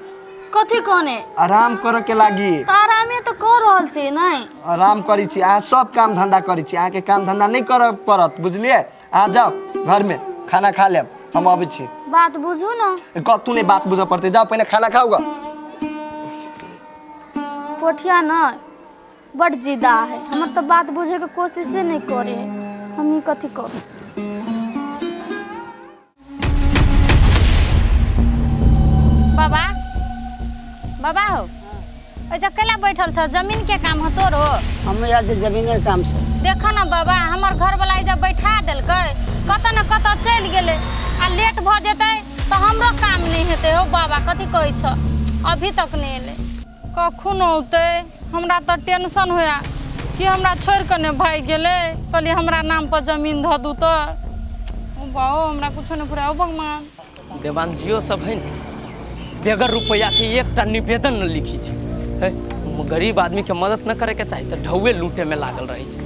कथी कहने? आराम करऽ के लागी। तऽ आरामे तऽ कऽ रहल छी नहि? आराम करै छी अहाँ, सब काम धंधा करै छी, अहाँके काम धंधा नहि करऽ पड़त, बुझलियै? अहाँ जाउ घरमे खाना खा लेब, हम अबै छी। बात बुझू ने। कतू नहि बात बुझऽ पड़तै, जाउ पहिने खाना खाउ ग। पोठिया न बड जिदा है, हमर तऽ बात बुझैके कोशिशे नहि करे है, हम कथी करू? बाबा बाबा हो, एजा कैला बैठल छ? जमीन के काम हो तोरो? हम आयल छी जमीने काम से। देखो ना बाबा, हमर घर वाला एजा बैठा देलकै, कतऽ न कतऽ चलि गेलै, आ लेट भऽ जेतै तऽ हमरो काम नहि हेतै। हो बाबा कथी कहै छ, अभी तक नहि एलै, कखन औतै? हमरा तऽ टेंशन होया कि हमरा छोड़ि कऽ नहि भागि गेलै। कहलियै हमरा नाम पर जमीन धऽ दू तऽ ओ बाबा हमरा कुछो नहि फुराय। ओ भगवान देवानजियो सब है ने बगैर रुपया के एकटा निवेदन न लिखी छै। है गरीब आदमी के मदद न करे के चाही तऽ ढौए लूटे में लागल रहे छै।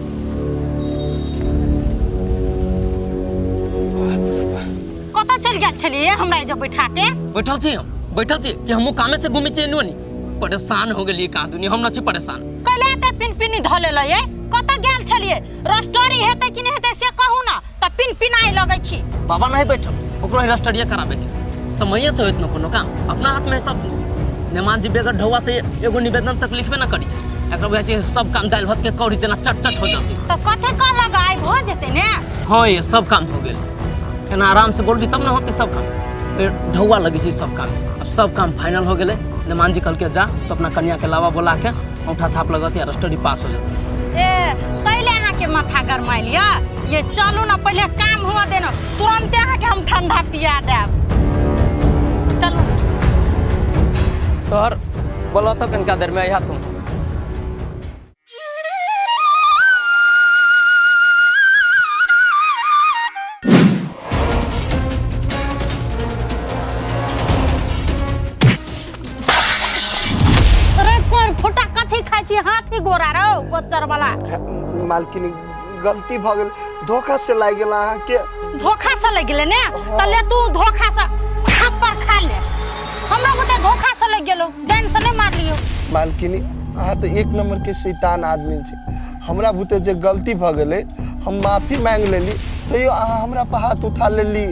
कतऽ चलि गेल छलियै हमरा एजा बैठा के? बैठल छी हम, बैठल छी कि हमहूँ कामे से घूमै छियै नुनी। परेशान हो गेलियै कहाँ दुनिया, हम न छी परेशान। कैला एते पिनपिनी धऽ लेलै? कतऽ गेल छलियै? रजिस्ट्री हेतै कि नहि हेतै से कहू ना, तऽ पिनपिनाइ लगै छी। बाबा नहीं बैठल, ओकरो रजिस्ट्रिया कराबे के समये से होइत न कोनो काम, अपना हाथ में सब चीज। नेमान जी बगैर ढौआ से एगो निवेदन तक लिखबे न करी छै, एकरा बुझाइ छै सब काम दालि भात के कौड़ी तेना चट चट हो जाते। तऽ कथी कहलक आइ भऽ जेतै ने? हाँ ये सब काम हो गेल, एना आराम से बोलबी तब न होतै सब काम। फिर ढौआ लगै छै सब काम। अब सब काम फाइनल हो गेलै, नेमान जी कहलकै जा तो अपना कन्या के लावा बोला के औंठा छाप लगत या रजिस्ट्री पास हो जेतै। ए पहिले अहाँके माथा गरमाइल यऽ, ये चलू ना पहिले काम हुआ देना, तुरंते अहाँके हम ठंडा पिया देब। चलू तोहर बोलो तो कनिका देर में अइहा तू। रे कोन फुटा कथी खाइ छी हाथी गोरा रौ गोचर वाला? मालकिनी गलती भऽ गेल, धोखा से लागि गेल अहाँके। धोखा से लागि गेलै ने? तऽ ले तू धोखा से थप्पड़ खा ले। हमरा बुते धोखा से लग गेलो, जान से नहीं मारलियो। मालकिनी अहाँ तऽ एक नंबर के शैतान आदमी छी। हमरा बुते जे गलती भऽ गेलै हम माफी मांगि लेली, तैयो अहाँ हमरा पर हाथ उठा लेली।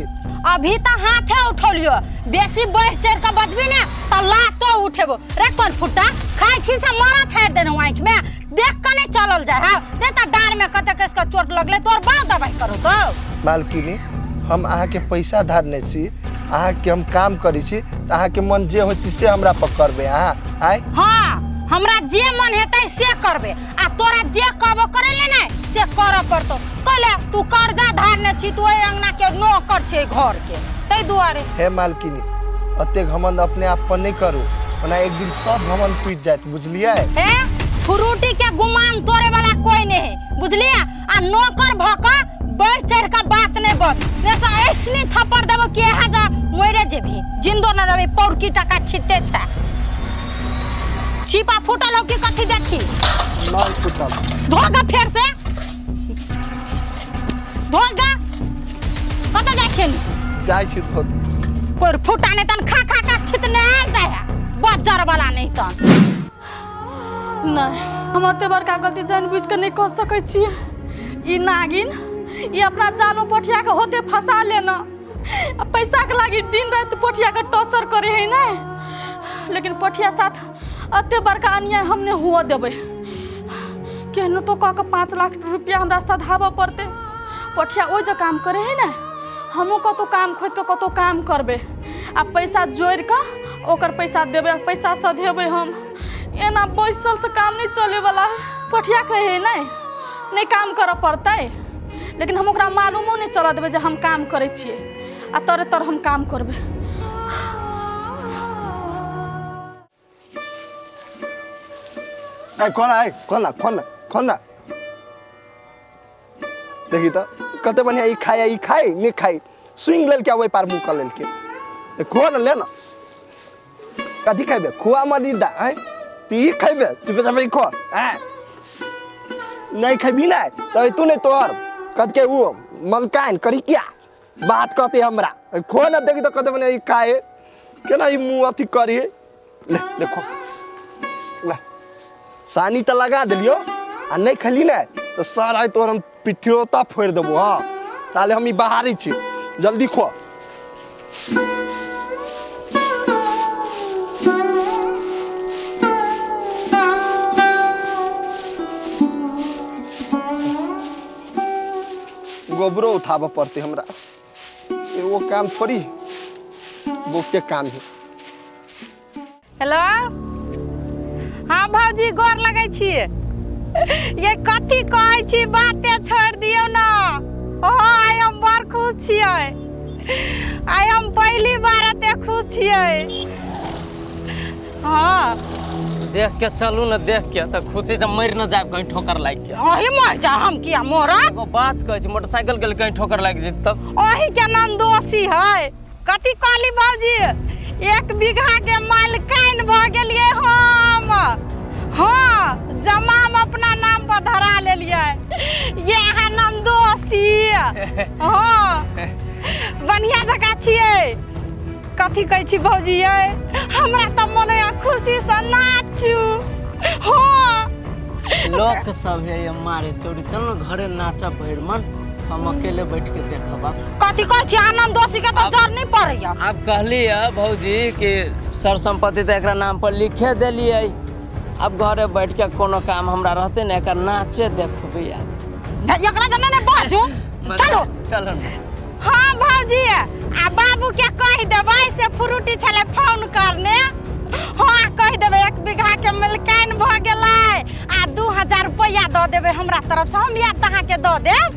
अभी तऽ हाथे उठौलियो, बेसी बढ़ चढ़ के बजबी ने तऽ लातो उठेबो। रे कोन फुट्टा खाइ छी से मारा छाड़ि देलहुँ आँखि में, देख के नहीं चलल जाय है। दे तऽ डाँड़ में कते कस के चोट लगले, तोर बाल दवाई करो तो। मालकिनी हम अहाँके पैसा धारने छी, अहाँके हम काम करै छी तऽ अहाँके मन जे होतै से हमरा पर करबै अहाँ। आय हाँ, हमरा जे मन हेतै से करबै, आ तोरा जे कहबो करै ले ने से करऽ पड़तौ। कहले तू कर्जा धारने छी, तू ओहि अंगना के नौकर छै घर के, ताहि दुआरे। हे मालकिनी एते घमंड अपने आप पर नहीं करू, ओना एक दिन सब घमंड टूटि जायत, बुझलियै? हे फ्रूटी के गुमान तोड़े वाला कोई नहीं है, बुझलियै? आ नौकर भ के बढ़ चढ़ के बात नहीं बज, नहीं तो ऐसनी थप्पड़ देबो कि यहाँ जा मरे जेबही, जिंदो न रहबी। पौड़की टका छिटते छै, छिपा फूटल हो कि कथी देखी? नहीं फूटल। धोगा फेर से धोगा, कतऽ जाइ छियै? जाइ छी धो। कोई फूटा नहीं तन खा खा का छितने आयल जाय है, बज्जर वाला नहीं तन। नहीं, हम एते बड़का गलती जानि बुझि कऽ नहि कऽ सकै छियै। ई नागिन ई अपना जाल में पोठिया के होते फंसा लेना, आ पैसा के लागी दिन राति पोठिया के टॉर्चर करे है ने, लेकिन पोठिया साथ एते बड़का अन्याय हम नहि हुअ देबै। केहनो तो कऽ के 5 लाख रुपया हमरा सधाबऽ पड़तै। पोठिया ओहि जे काम करे है ने, हमहूँ कतहु काम खोजि कऽ कतहु काम करबै आ पैसा जोड़ि कऽ ओकर पैसा देबै, पैसा सधेबै हम। एना बैसल से काम नहीं चले वाला है। पोठिया कहे है नहीं नहीं काम करऽ पड़तै, लेकिन हम ओकरा मालूमो नहीं चलऽ देबै जे हम काम करै छियै, आ तरे तर हम काम करबै। ए खोल ना, ए खोल ना, खोल ना, खोल ना। देखी तऽ कते बढ़िया ई खाय, ई खाय नहीं खाय, सुइंग लेलकै ओहि पार मुँह कऽ लेलकै। ए खो ना, ले ना, कथी खेबे? खुआ मरी दा। आँय तू ई खेबे? तू बेचारा ई खो। आँय नहीं खेबी ना तऽ तू नहीं तोहर कथी के ओ मलकाइन करी क्या बात कहते हमरा। ए, खो ना, देखी तऽ कते बढ़िया ई खाय, केना ई मुँह अथी करी। ले देखो ले, सानी तऽ लगा देलियो, आ नहीं खेली ने तऽ सर आइ तोहर हम पिठियोता फोड़ि देबो। हाँ ताले हम ई बाहरी छी, जल्दी खो। गोबरो उठाबऽ पड़तै हमरा, एगो काम थोड़ी बहुते काम है। हेलो, हाँ भौजी गोर लगै छी। ये कथी कहै छी, बाते छोड़ि दियौ ना। ओ आइ हम बड़ खुश छियै, आइ हम पहली बार एते खुश छियै। हाँ देख के चलू ना, देख के तो खुशी से मर न जाए कहीं ठोकर लाग के। अही मर जा, हम किया मरब? एगो बात कहै छी, मोटरसाइकिल गेल कहीं ठोकर लाग जेत तब? अही के नंदोसी है। कथी कहली भौजी? 1 बीघा के मालकाइन भऽ गेलियै हम। हाँ जमा हम अपना नाम पर धरा लेलियै। ये अहाँ नंदोसी। हाँ बढ़िया जकाँ छियै। कथी कहै छी भौजी यै, हमरा तऽ मन होइए खुशीसँ नाचू। हाँ लोक सब है ये मारे चोरी, चल ना घरे नाचा भरि मन, हम अकेले बैठ के देखब। कथी कहै छी? आनंद दोषी के तऽ जर नहीं पड़ैया। आब कहली है भौजी कि सर संपत्ति तऽ एकरा नाम पर लिखे देलियै, अब घरे बैठ के कोनो काम हमरा रहते ने, एकर नाचे देखबै। एकरा जने ने बाजू, चलो चलो ना। हाँ भौजी, आ बाबू के कहि देबै से फ्रूटी छलै फोन करने। हाँ कहि देबै 1 बीघा के मलकाइन भऽ गेलै, आ 2000 रुपैआ दऽ देबै हमरा तरफ से, हम आयब तऽ अहाँके दऽ देब।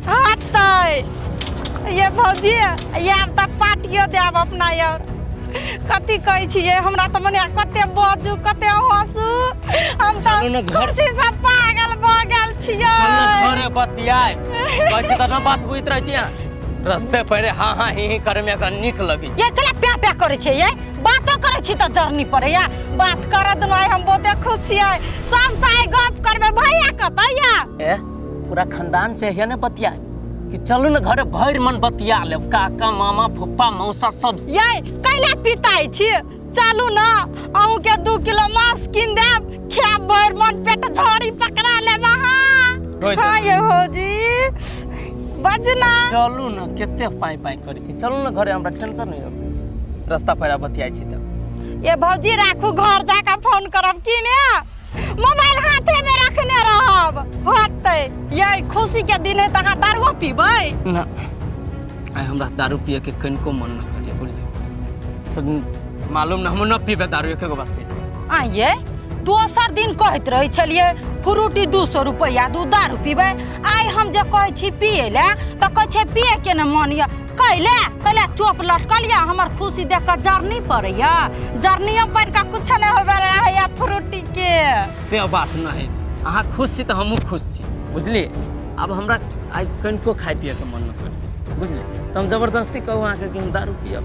हाँ तऽ ये भौजी, आयब तऽ पार्टियो देब अपना। यार कथी कहै छियै, हमरा तऽ मने कते बाजू कते हँसू, हम चलू तऽ ने घर- खुशी से पागल भऽ गेल छियै। घरे बतियाए कहै छी तऽ न बात बुझैत रहै छी अहाँ। रस्ते पर हाँ हाँ ही ही करे में एकरा नीक लगी। ये कला प्या प्या करे छे, ये बातो करे छी तऽ जरनी पड़ैया। बात करत नहीं, हम बहुते खुश छियै। सब से आइ गप करबै। भैया कतऽ या? ए पूरा खानदान से है ने बतियाए, कि चलू ने घरे भरि मन बतिया लेब, काका मामा फुप्पा मौसा सब। ये कैला पिताइ छी, चलू ना अहूँके 2 किलो मांस कीन देब, खायब भरि मन पेट झोरी पकड़ा लेब अहाँ। हाँ ये भौजी बजना। चलू ना, कते पाई पाई करै छी, चलू ना घरे, हमरा टेंशन नहीं हो, रास्ता पर बतियाइ छी तब। ये भौजी राखू, घर जाकर फोन करब की ने, मोबाइल हाथे में रखने रहब होतै। ये खुशी के दिन है त अहाँ दारुओ पीबै ना? आइ हमरा दारू पिए के कनिको मन न करिए, बुझलियै? सब मालूम न, हम न पीबै दारू, एके गो बात कहि। आ ये दोसर दिन कहैत रहै छलियै फ्रूटी 200 रुपैआ दू दारू पीबै, आइ हम जे कहै छी पिए लए तऽ कहै छै पिए के ने मन यऽ, कैले कैले चोप लटकल यऽ, हमर खुशी देख कऽ जरनी पड़ैया, जरनियो पड़ि कऽ कुछो नहि होबे रहैया फ्रूटी के। से बात न है, अहाँ खुश छी तऽ हमहूँ खुश छी, बुझलियै? आब हमरा आइ कनिको खाय पिए के मन न करियै, बुझलियै? तऽ हम जबरदस्ती कहू अहाँके कि हम दारू पियब।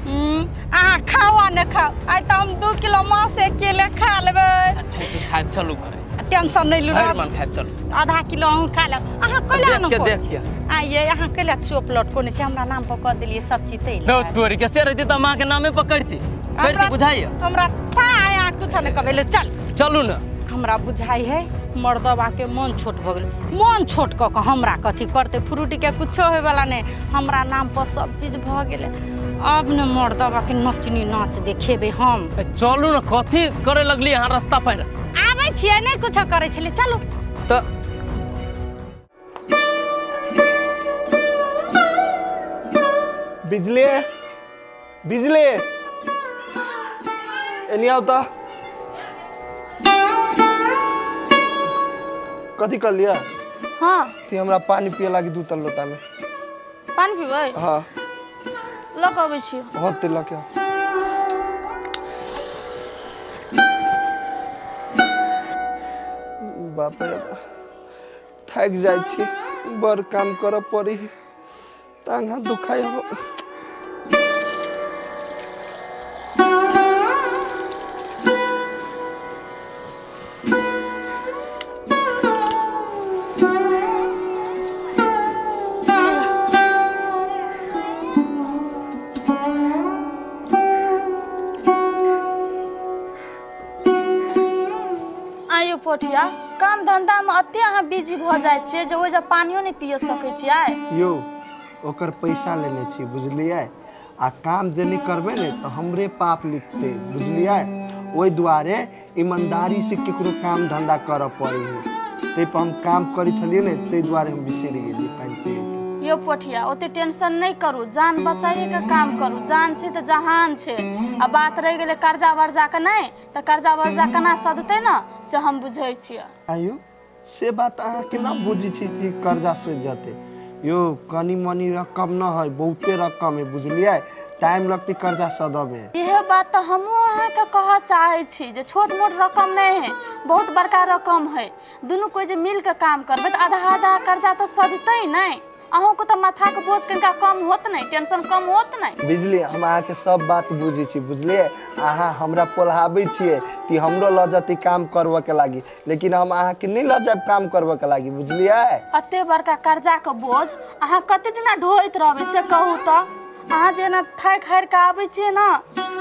अहाँ खाओ आ नहि खाओ, आइ तऽ हम 2 किलो मांस अकेले खा लेबै। ठीक है, खायब, चलू घरे, टेंशन नहीं लू, भरि मन खायब, चलू। आधा किलो अहूँ खा लेब। अहाँ कैला देख के देखिए आइए, अहाँ कैला चोप लटकोने छी, हमरा नाम पर कऽ देलियै सब चीज तै लो तोरी के से रहती तऽ हम अहाँके नामे पकड़ती करती, बुझाइए हमरा था अहाँ कुछ नहि कहबै। चल चलू ना। हमरा बुझाइ है मर्दबा के मन छोट भऽ गेलै, मन छोट कऽ कऽ हमरा कथी करतै, फ्रूटी के कुछो होइवला नहि, हमरा नाम पर सब चीज भऽ गेलै, अब ने मर्दबा के नचनी नाच देखेबै हम। चलू ने, कथी करे लगली अहाँ रास्ता पर? आबै छियै, नहि कुछो करै छलियै, चलू तऽ। बिजली बिजली एनी आउ तऽ। कथी कर लिया? हाँ ती हमरा पानी पिए लागी 2 तल लोटा में। पानी पीबै? हाँ लऽ कऽ अबै छी। होते लऽ के। बाप रे थाकि जाइ छी, बड़ काम करऽ पड़ी, टांग हाथ दुखाइ हो। आइयो पोठिया, काम धंधा में अते अहाँ बिजी भऽ जाइ छियै जे ओहि जे पानियो नहि पिय सकै छियै। यौ ओकर पैसा लेने छी, बुझलियै? आ काम जे नहि करबै ने तऽ हमरे पाप लिखतै, बुझलियै? ओहि दुआरे ईमानदारी से केकरो काम धंधा करऽ पड़ै है, ताहि पर हम काम करै छलियै ने, ताहि दुआरे हम बिसरि गेलियै पानि पियैके। यौ पोठिया, ओते टेंशन नहि करू, जान बचाइए के काम करू, जान छै तऽ जहान छै। आ बात रहि गेलै कर्जा वर्जा के नहि, तऽ कर्जा वर्जा केना सधतै ने से हम बुझै छियै। आयौ से बात अहाँ केना बुझै छी कि कर्जा सधि जेतै? यौ कनी मनी रकम न है, बहुते रकम है, बुझलियै? टाइम लगतै कर्जा सधऽमे। इहे बात तऽ हमहूँ अहाँके कहऽ चाहै छी जे छोट मोट रकम नहि है, बहुत बड़का रकम है। दुनू कोइ जे मिल के काम करबै तऽ आधा आधा कर्जा तऽ सधतै नहि, अहूँके तऽ माथाके बोझ कनिका कम होत नहि, टेंशन कम होत नहि। बिजली हम अहाँके सब बात बुझै छी, बुझलियै? अहाँ हमरा पोल्हाबै छियै कि हमरो लऽ जतै काम करबऽ के लागी, लेकिन हम अहाँके नहि लऽ जायब काम करबऽ के लागी, बुझलियै? एते बड़का कर्जाके बोझ अहाँ कते दिना ढोइत रहबै से कहू तऽ? अहाँ जेना थाकि हारि कऽ आबै छियै ने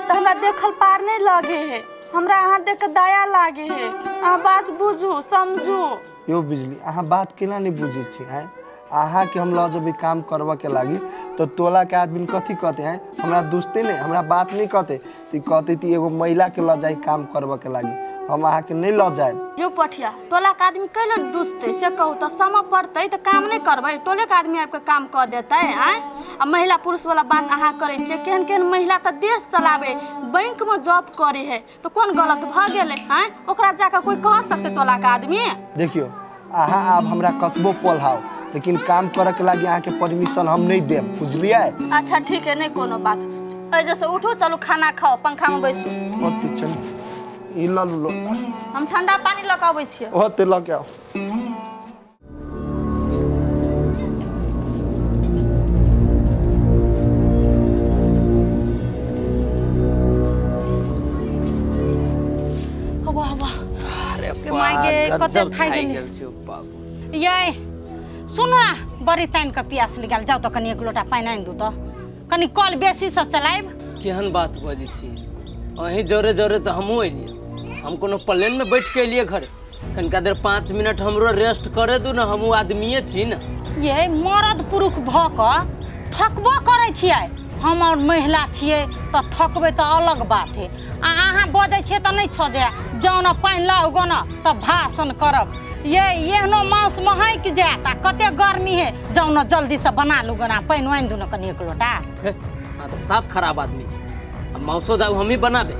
तऽ हमरा देखल पार नहि लगे है, हमरा अहाँ देख कऽ दया लागे है। अहाँ बात बुझू समझू। यौ बिजली अहाँ बात केना नहि बुझै छी? आँय अहाँके हम लऽ जेबै काम करबऽ के लागी तऽ टोलाके आदमी कथी कहतै? आँय हमरा दुसतै नहि, हमरा बात नहि कहतै, तऽ कहतै कि एगो महिलाके लऽ जाइ काम करबऽ के लागी, हम अहाँके नहि लऽ जायब। यौ पठिया, टोलाके आदमी कैले दुसतै से कहू तऽ? समय पड़तै तऽ काम नहि करबै, टोलेके आदमी आबिके काम कऽ देतै? आँय आ महिला पुरुषवला बात अहाँ करै छियै, केहन केहन महिला तऽ देश चलाबै, बैंकमे जॉब करै है, तऽ कोन गलत भऽ गेलै? आँय ओकरा जाकऽ कोइ कह सकतै टोलाके आदमी? देखियौ अहाँ आब हमरा कतबो पोल्हाउ, लेकिन काम करऽ के लागी अहाँके परमिशन हम नहि देब, बुझलियै? अच्छा ठीक है, नहि कोनो बात। एहि से उठू, चलू खाना खाओ, पंखामे बैसू। ओते चलू, ई लऽ लू लोटा। हम ठंडा पानी लऽ कऽ अबै छियै। ओते लऽ के आउ। वाह वाह, अरे माय गे, कते गजब थाकि थाकि गेलियै। गेल छी बाबू। ये सुनू ना, बड़ी तानि कऽ प्यास लगल। जाउ तऽ कनि एक लोटा पानि आनि दू, तऽ कनि कल बेसीसँ चलायब। केहन बात बजै छी अहीं? जोरे जोरे तऽ हमहूँ एलियै, हम कोनो प्लेनमे बैठ के एलियै घरे? कनिका देर 5 मिनट हमरो रेस्ट करे दू ने, हमहूँ आदमिए छी ने। ये मरद पुरुख भऽ कऽ थकबो करै छियै? हम आओर महिला छियै तऽ थकबै तऽ अलग बात है, आ अहाँ बजै छियै तऽ नहि छऽ जाय। जाउ ने पानि लाउ गो ने, तऽ भाषण करब। ये एहनो माउस महकि जायत आ कते गर्मी है। जाउ ने जल्दीसँ बना लू गो ने, पानि आनि दू ने कनि एक लोटा। हे, अहाँ तऽ साफ खराब आदमी छी। आ माउसो जाउ हमही बनाबे?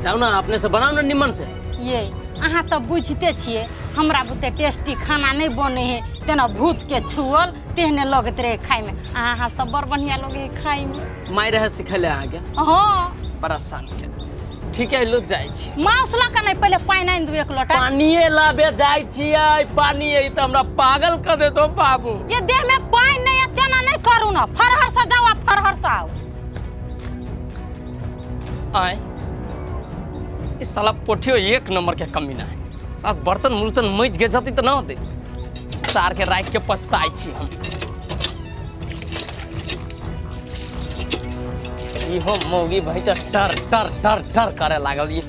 जाउ ने अपने से बनाउ ने निमन से। ये अहाँ तऽ बुझिते छियै, हमरा बुते टेस्टी खाना नहि बनै है। तेना भूतके छुअल तेहने लगैत रहै खायमे। अहाँ सब बड़ बढ़िआँ लगै है खायमे। माय रहे सिखैले अहाँके? हँ। बड़ा शान के। ठीक है, लो जाइ छी। माउस लऽ कऽ नहि, पहिले पानि आनि दू एक लोटा। पानिए लाबे जाइ छियै, पानी ई तऽ हमरा पागल कऽ देतो बाबू। ये देह में पानि नहि है, तेना नहि करू ने। फरहर से जाउ आ फरहर से आउ। आय, ई साला पोठियो एक नंबर के कमीना है। सार बर्तन मुर्तन मच के जती तऽ ना होते। सार के राख के पछताइ छी हम। इहो मौगी भैंचा टर टर टर टर करे लागल। ई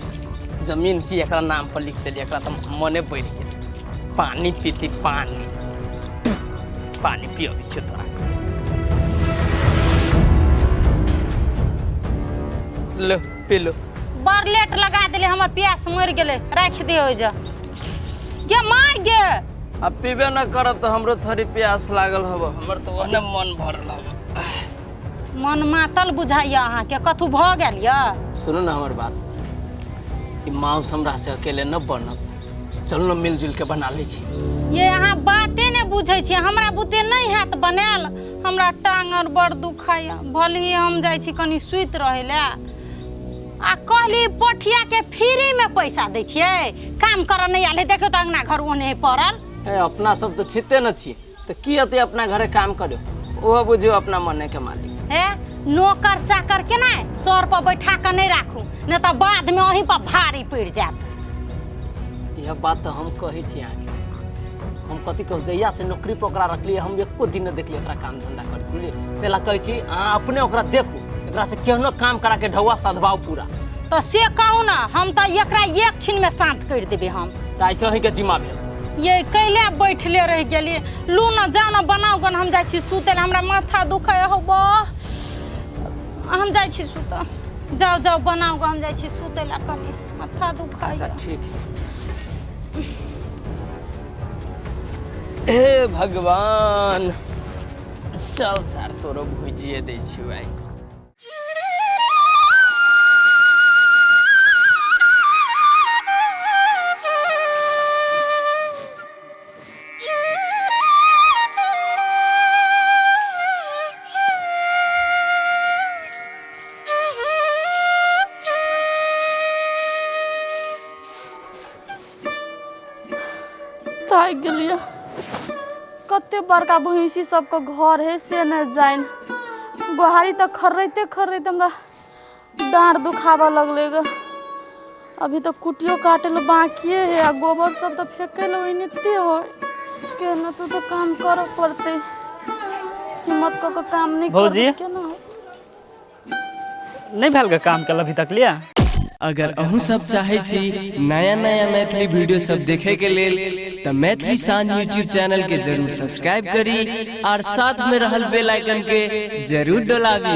जमीन की एकरा नाम पर लिख देलियै, एकरा तऽ मने बढ़ि गेल। पानी पीती, पानी पानी पियबै छियै तोरा। लो पी लो। बड़ लेट लगा देले, हमर प्यास मरि गेलै। राखि दियौ ओहि जा। गे माय गे! अब पीबे न करब तऽ हमरो थोड़ी प्यास लागल हब, हमर तऽ ओहने मन भरल हब। मन मातल बुझाइया अहाँके, कथू भऽ गेल यऽ? सुनू ने हमर बात, ई मांस हमरा से अकेले न बनत, चलू ने मिलजुल के बना लै छी। ये अहाँ बाते ने बुझै छियै, हमरा बुते नहि हैत बनायल। हमरा टांग आर बड़ दुखाइया, भले ही हम जाइ छी कनि सुति रहै लए। आ कहली पोठिया के फ्री में पैसा दै छियै, काम करऽ नहि आयल है। देखियौ तऽ अंगना घर ओने पड़ल। ए अपना सब तऽ छिते न छी, तऽ की अते अपना घरे काम करियो? ओहो बुझियो अपना मने के मालिक हे। नौकर चाकर के ने सर पर बैठा कऽ नहि राखू, नहि तऽ बाद में अहीं पर भारी पड़ि जायत। यह बात तऽ हम कहै छी अहाँके। हम कथी कहू, जहिया से नौकरी पर ओकरा रखलियै, हम एको दिन नहि देखलियै ओकरा काम धंधा करे, बुझलियै? ताहि कहै छी अहाँ अपने ओकरा देखू, एकरा से केहनो काम करा के ढौआ सधबाउ पूरा। तऽ से कहू ने, हम तऽ एकरा एक क्षण में शांत करि देबै हम। तऽ ऐसे अहीँके जिम्मा भेल। ये कैले बैठले रहि गेलियै? लू ने, जाउ ने बनाउ गन, हम जाइ छी सुतै लए, हमरा माथा दुखै हो बा। हम जाइ छी सुतऽ। जाउ जाउ बनाउ ग, हम जाइ छी सुतै लए, कनि माथा दुखाइ। अच्छा ठीक है। हे भगवान, चल सर तोरो भुजिए दै छियौ आइ। थाकि गेलियै। कते बड़का भैंसी सबके घर है से नहि जानि। गोहारी तऽ खर्रैते खर्रैते हमरा डाँड़ दुखाबऽ लगलै ग। अभी तऽ कुटियो काटे लए बाकिए है आ गोबर सब तऽ फेकै लए ओहिनाते है। केना तो तऽ काम करऽ पड़तै, हिम्मत कऽ कऽ काम नहि भौजी? करबै केना होतै? नहि भेल गे काम कल अभी तक लिया? अगर अहूँ सब चाहै छी नया नया मैथिली वीडियो सब देखे के लेल, तऽ मैथिली शान यूट्यूब चैनल के जरूर सब्सक्राइब करी और साथ में रहल बेल आइकन के जरूर डोलाबी।